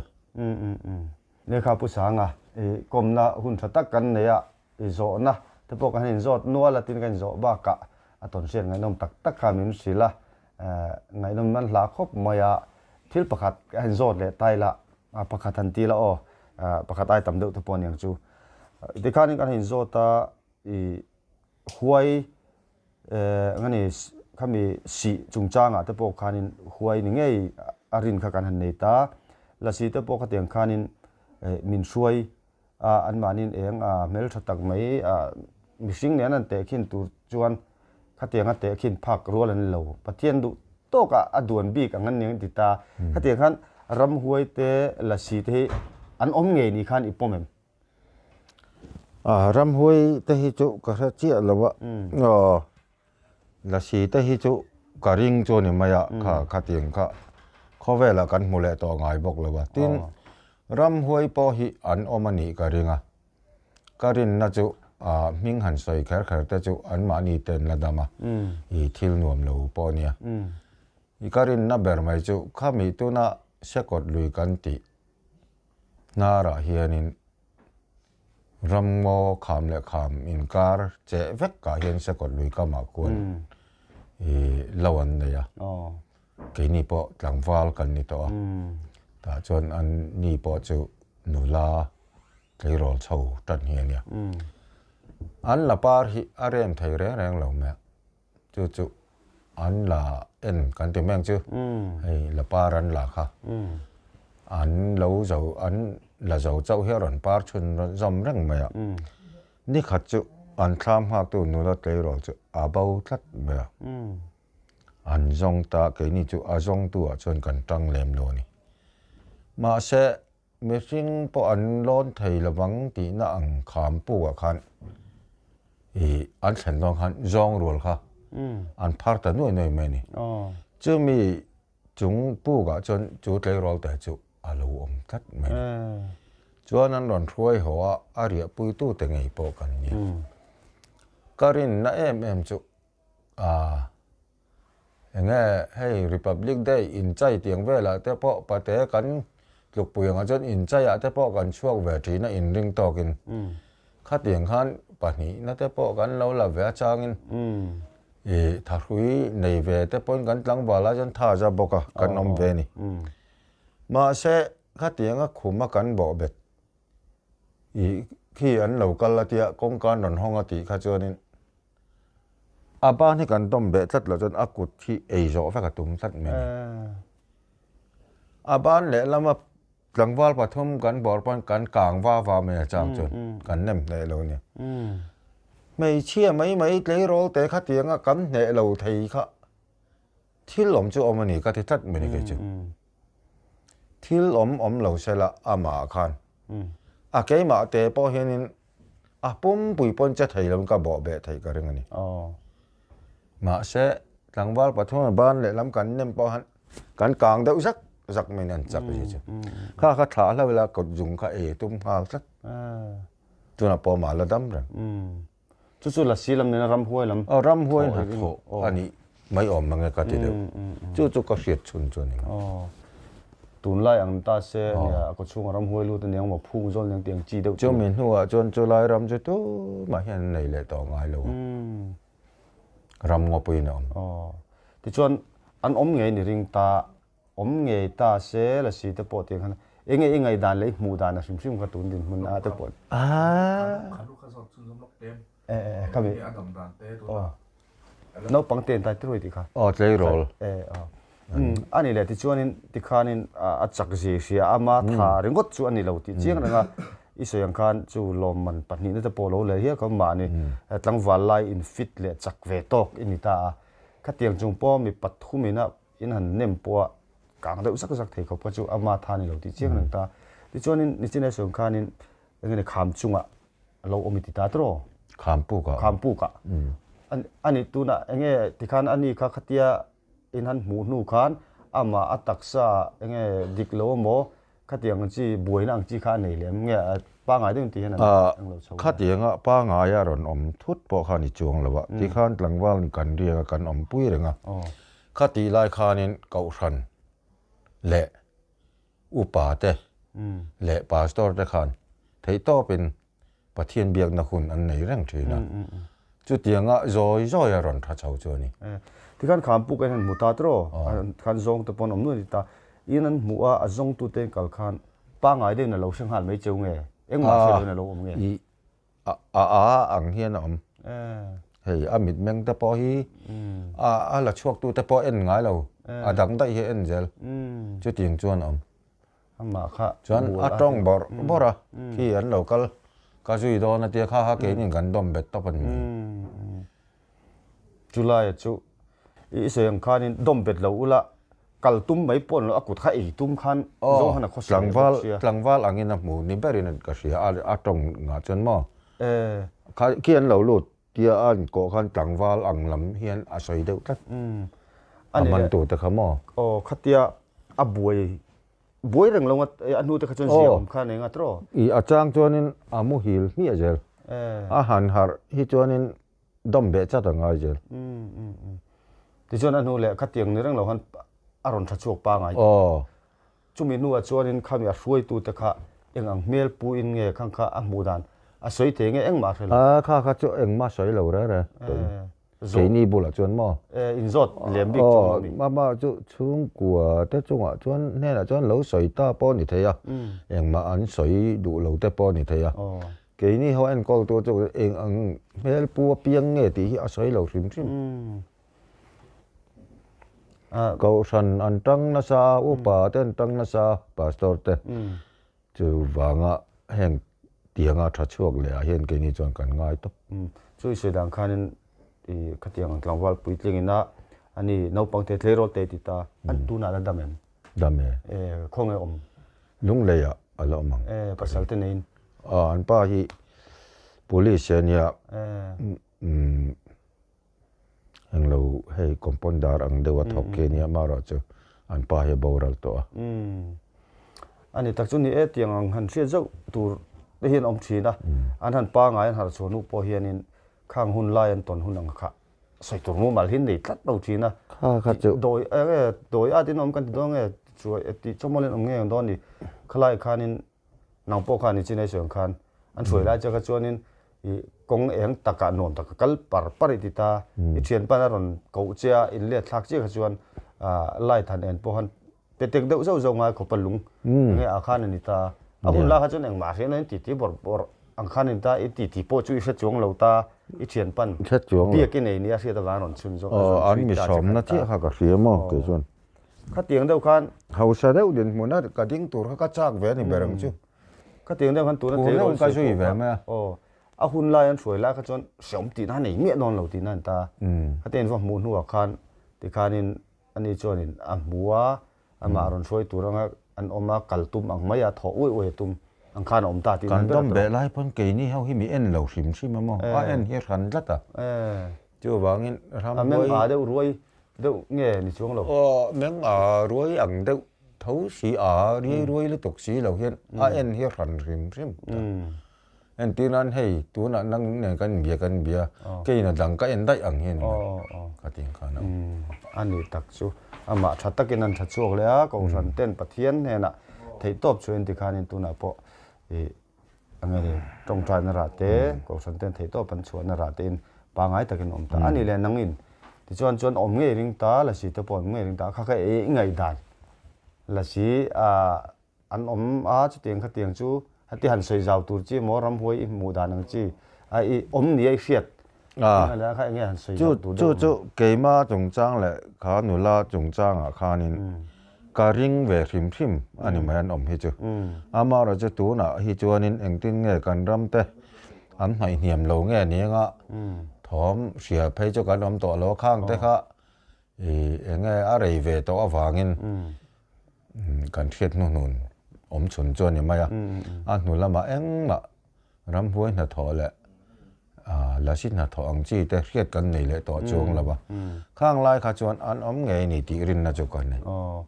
Lehkha Pu Sanga i kawmna hun tha tak kan nei a, i zawhna te pawh kan inzawt nual a tin ka inzawh bakah a tawn hriat ngaihnawm tak tak kha min hrilh a, Ngaihnawm man hla khawp mai a, thil pakhat a han zawt leh tai la, pakhat han ti la aw, pakhat ai tam deuh te pawh a niang chu. Tikhanin kan han inzawt a, i huai eng ani khami sih chungchangah te pawh khanin huai ni ngei a rin kha kan han nei ta, lasi te pawh khatiang khanin min hruai a, anmahniin eng hmeltha tak mai mihring nen an tehkhin tur chuan Khatianga tehkhin phak rual an ni lo. Pathian duh tawkah a duan bik ang an ni ang ti ta. Khatiang khan ramhuai te, lasi te hi an awm ngei ni khan i pawm em? A, ramhuai te hi chu ka hre chiah lo a. Aw, lasi te hi chu ka ring chu a ni mai a, kha khatiang kha khawvelah kan hmu leh tawh ngai bawk lo a. Tin, ramhuai pawh hi an awm a nih ka ring a. Ka rinna chu hming han sawi kher kher te chu anmahni ten la dam a, i thil nuam lo pawh a nia. I ka rinna ber mai chu khami tuna sekawt lui kan tih hnarah hianin ramngaw kham leh kham inkar cheh vekah hian sekawt lui kamah khuan i lo an nei a. Keini pawh tlangval kan ni tawh a, tah chuan an ni pawh chu nula tleirawl chho tan hi a nia. An la par hi a rem thei reng reng lo mai a, chu chu an la en kan ti mai ang chu, hei la par an la kha, an lo zo an la zo chauh hi a rawn par chhun zawm reng mai a, nikhat chu an thlam nghaktu nula tleirawl chu a bo tlat mai a. An zawng ta, keini chu a zawngtu ah chuan kan tang lem lo a ni. Mahse, mihring pawh an lawn thei lovang tihna ang kham puk ah khan ih an thlen dawn khan zawng rual kha an phar ta nuai nuai mai a ni. Chumi chung puk ah chuan chu tleirawl te chu a lo awm tlat mai a ni. Chuan an rawn hruai haw a, a riahpui tute ngei pawh kan nia. Ka rinna em em chu A enge hei Republic Day inchai tiang velah te pawh pate kan tlukpui angah chuan inchaiah te pawh kan chhuak ve thin a inring tawkin khatiang khan pahnihna te pawh kan lo la ve a changin ih thahrui nei ve te pawhin kan tlangval ah chuan tha za bawk a kan awm ve a ni. Mahse khatianga khuma kan bawhbet ih khi an lo kal a tia kawngka an rawn hawng a tih kha chuanin A ban hi kan dawm beh tlat loh chuan a kut hi ei zawh vek a tum tlat mai a ni. A ban lehlama tlangval pathum kan bawr pawn kan kang va va mai a chang chuan kan nem hneh lo a ni. Hmeichhia mai mai tleirawl te khatianga kan hneh lo thei kha thil awm chu awm a ni ka ti tlat mai a ni kei chu. Thil awm awm lo sela amah khan a keimah te pawh hianin A pumpui pawn che thei lo in ka bawh beh theih ka ring a ni. Mahse, tlangval pathum a ban lehlam kan nem pawh han kan kang deuh zak zak mai in an chak zia chu. Kha kha thlah hlo ila kut zung kha ei tum nghal tlat. Tunah pawh mah la dam reng. Chu chu lasi lam nena ramhuai lam. Aw ramhuai hnathawh a nih mai awm mange ka ti deuh. Chu chu ka hriat chhun chu a ni mai. Tunlai ang ta se nia a kawchhunga ramhuai lut aniang emaw phung zawl aniang tih ang chi deuh chu. Chumi hnuah chuan chulai ram chu tumah hian an nei leh tawh ngai lo a, ram ngawpuiin a awm. Aw, tichuan an awm ngei ni ring ta, awm ngei ta se lasi te pawh tiang khan eng nge i ngaihdan leh i hmuh dan a hrim hrim kha tun dinhmun a te pawh. E e khami. Aw. Naupang te in tai tirui tih kha. Aw tleirawl. E aw. A ni leh tichuanin tikhanin a chak zia hria a, ama tha ringawt chu a ni lo tih chiang reng a, i sawi ang khan chu lawmman pahnihna te pawh lo leh hial kha mahni tlangval lai in fit leh chak ve tawk i ni ta a. Khatiang chung pawh mi pathum ina in han nem pawh a kang deuh zak zak thei khawp kha chu ama tha a ni lo tih chiang reng ta. Tichuanin nichin sawi ang khanin eng nge kham chungah a lo awm i ti ta tawh. Kham pukah. Kham pukah. A ni tunah eng nge tikhan a ni kha khatia in han hmuh hnu khan amah a taksa eng nge dik lo emaw khatiang ang chi buaina ang chi kha a nei leh em nge pangngai deuhin ti hian an eng lo chho. Khatianga pangngaia rawn awm thut pawh kha ni chuang lo a, tikhan tlangval kan riak a kan awmpui reng a, khatih lai khanin Kohhran leh Upa te leh Pastor te khan theihtawpin Pathian biakna hun an nei reng thin a, chutianga zawi zawi a rawn tha chho chu a ni. Tikhan khan puk en han hmu ta tiraw? Khan zawng te pawn awm nuai ta. In an hmuh a, a zawngtu te kal khan pangngai deuhin a lo hre nghal mai cheu nge? Engmah hre loin a lo awm nge? A a ang hian a awm. Hei a mitmeng te pawh hi a a la chhuak tu te pawh en ngai lo. A dang daih hi a en zel. Chutiang chuan a awm. Amah kha Chuan a tawng bawrh bawrh a, khi an lo kal ka zui dawn a tia kha kha keinin kan dawm bet tawp a ni mai. Chulai chu i sawi ang khanin dawm bet lo ula kal tum mai pawh an lo a kut kha ei tum khan zawng han a khawsa leh bawk sia. Tlangval angin a hmu ni berin ka hria a a tawng ngah chuan maw kha khi an lo lut tia a an kawh khan tlangval ang lam hian a sawi deuh tlat a man tu te kha maw. Aw khatia a buai buai reng lo a a hnu te kha chuan zia awm kha a nei ngat rawh. I a chang chuanin a muhil hmiah zel a han harh hi chuanin Dam beh chat a ngai zel. Tichuan a hnu leh khatiang ni reng lo khan a rawn tha chhuak pangai. Chumi hnuah chuanin khami a hruaitute kha eng ang hmel puin nge khang kha a hmuh dan a sawi thei nge engmah a hre lo. A kha kha chu engmah sawi lo reng reng. Keini bulah chuan maw? Inzawt lem bik chu maw mi? Amah chu chhungkua te chungah chuan hnenah chuan lo sawi ta pawh a ni thei a, engmah an sawi duh lo te pawh a ni thei a. Keini ho enkawltu chu eng ang hmel pu apiang nge tih hi a sawi lo hrim hrim. Kohhran an tang nasa, upa te an tang nasa, pastor te chuvanga heng tianga tha chhuak leh ah hian keini chuan kan ngai tawp. Chu i sawi dan khanin i khatiang ang tlangval puitling ina ani naupang te tleirawl te ti ta an tunah la dam em? Dam e. Khawnge awm? Lunglei ah a la awm ang. Pasal te neiin? An pa hi police a nia. Englo hei compounder ang deuh a thawk khi a nia amaherawh chu an pa hi a boral tawh a. A ni tak chu ni e tiang ang han hriat zauh tur te hian awm thin a. An han pangai an harh chhuah hnu pawh hianin khang hun lai an tawn hun ang kha sawi tur mumal hi nei tlat lo thin a. Kha kha chu. Dawi eng nge dawi at in awm kan ti dawn nge chuai tih chawmawlin awm nge ang dawn ni. Khalai khanin nang pawh khan i chinai sawi ang khan an hruai lai che kha chuanin i kawng eng takah nuam taka kal par par i ti ta. I thianpan a rawn koh che a in let thlak chiah kha chuan light han en pawh khan pe tek deuh zauh zauh ngai khawp a lung enge ah khan a ni ta. A hun lai kha chuan engmah hriat na in titi bawrh bawrh ang khan a ni ta, i titi pawh chu i hre chuang lo ta, i thian pan biak i nei nia hriat avang rawn chhun zawk a rawn chhui ta che khan ta. An mi sawmna chiah kha ka hria maw kei chuan. Khatiang deuh khan. Hausa deuh dinhmun a ka ding tur kha ka chak ve a ni ber ang chu. Khatiang deuh khan tuna tleirawl ka zui ve mai a. Aw, a hun lai an hruai lai kha chuan hreawm tihna a nei miah dawn lo tihna a ni ta. Khatiang in va hmuh hnuah khan tikhanin Ani chuanin a hmu a, amah rawn hruai tur anga an awm a, kal tum ang mai a, thawh uai uai a tum ang khan a awm ta tih nan ber a tawh. Kan dawm beh lai pawn keini ho hi mi en lo hrim hrim a maw? A en hi hran tlat a. Chuvangin ramhuai. A meng a deuh ruai deuh nge ni chuang lo? Aw, meng a ruai ang deuh tho si a, riai ruai lutuk si lo hian a en hi hran hrim hrim ta. Entir nan hei tunah nang nen kan inbia kan inbia keiin a dang ka en daih ang hian ka ti ang khan a. A ni tak chu amah tha takin an tha chhuak leh a, Kohhran ten Pathian hnenah theihtawp chu en ti khanin tunah pawh ih eng nge ni tawngtaina rah te Kohhran ten theihtawp an chhuahna rah te in pangngai takin awm ta a ni leh nangin tichuan chuan awm ngei ring ta lasi te pawh awm ngei ring ta kha kha ei ngaihdan lasi ah An awm a, chutiang khatiang chu heti han sawi zau tur chi maw ramhuai i hmuh dan ang chi a i awm nia i hriat a kha enge han sawi zau tur deuh. Chu chu keima chungchang leh kha nula chungchangah khanin ka ring ve hrim hrim a ni mai an awm hi chu. Amaherawhchu chu tunah hi chuanin engtin nge kan ram te an hnaihhniam lo nge ni anga thawm hria phei chu kan awm tawh lo a khang te kha. Ih enge a rei ve tawh avangin kan hriat hnuhnun awm chhun chu a ni mai a. A hnu lamah engmah ramhuai hnathawh leh lasi hnathawh ang chi te hriat kan nei leh tawh chuang lo a. Khang lai kha chuan an awm ngei ni tih rinna chu ka nei. Aw,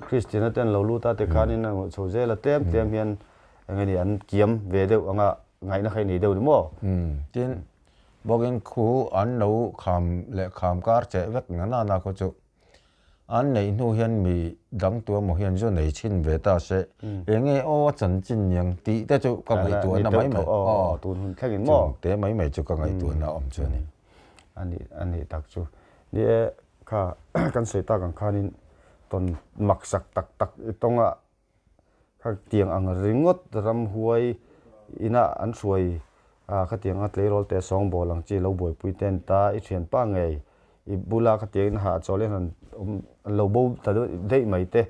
Kristiana te an lo lut a tikhanin an ngawih chho zel a, tlem tlem hian eng nge ni an kiam ve deuh anga ngaihna kha i nei deuh ni maw? Tin, Bawkin khu an lo kham leh kham kar cheh vek na nana khaw chu an neih hnu hian mi dang tu emaw hian zu nei chhin ve ta se eng nge aw a chanchin niang tih te chu ka ngaihtuahna mai mai aw tun hun thlengin maw chung te mai mai chu ka ngaihtuahna awm chu a ni. A nih a nih tak chu ni e kha kan sawi tak ang khanin tawn maksak tak tak i tawnga Khatiang ang ringawt ramhuai ina an hruai a, khatianga tleirawl te sawngbawl ang chi lo buaipui te an ta, i thianpa ngei i bula khatiang in hahchawl hian an awm an lo bo ta daih mai te,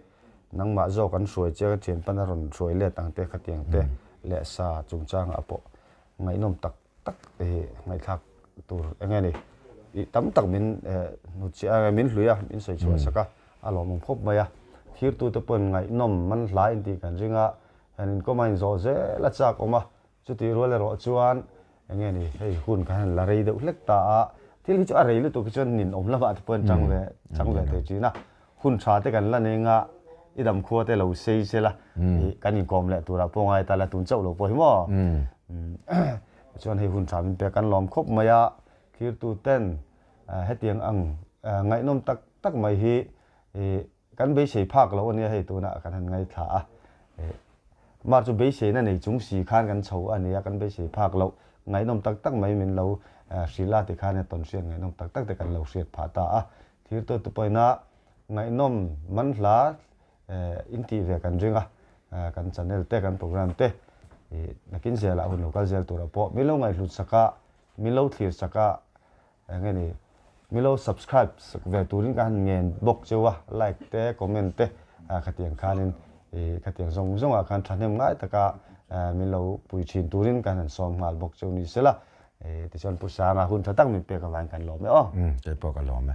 nangmah zawk an hruai che a thianpan a rawn hruai let ang te khatiang te leh sa chungchangah pawh ngaihnawm tak tak i ngaihthlak tur eng nge ni i tam tak min hnutchhiah a min hlui a min sawi chhuah sak a a lawmawm khawp mai a thirtute pawhin ngaihnawm man hla in tih kan ring a hian inkawm a inzawh zel a chak awm a chutih rual erawh chuan eng nge ni hei hun kha hian la rei deuh hlek ta a thil hi chu a rei lutuk hi chuan ninawm lamah te pawhin chang ve chang ve thei thin a hun tha te kan la nei nga i damkhua te lo sei sela ih kan inkawm leh turah pawh ngai ta la tun chauh lo pawh hi maw Tichuan hei hun tha min pek an lawm khawp mai a, thirtu ten hetiang ang ngaihnawm tak tak mai hi kan beisei phak loh a nia hei tunah kan han ngaithla a. Mar chu beiseina nei chung si khan kan chho a nia, kan beisei phak loh ngaihnawm tak tak mai min lo hrilh a tikhan tawn hriat ngaihnawm tak tak te kan lo hriat phah ta a. Thirtu te pawhin a ngaihnawm manhla in tih ve kan ring a, kan channel te kan program te nakin zelah hun lo kal zel turah pawh min lo ngaihhlut sak a, min lo thlir sak a, eng nge ni min lo subscribe sak ve turin ka han ngen bawk cheu a, like te comment te khatiang khanin khatiang zawng zawngah khan thahnem ngai taka min lo pui thin turin ka han sawm nghal bawk cheu ni sela, tichuan Pu Sanga hun tha tak min pek avangin kan lawm e aw. Keipawh ka lawm e.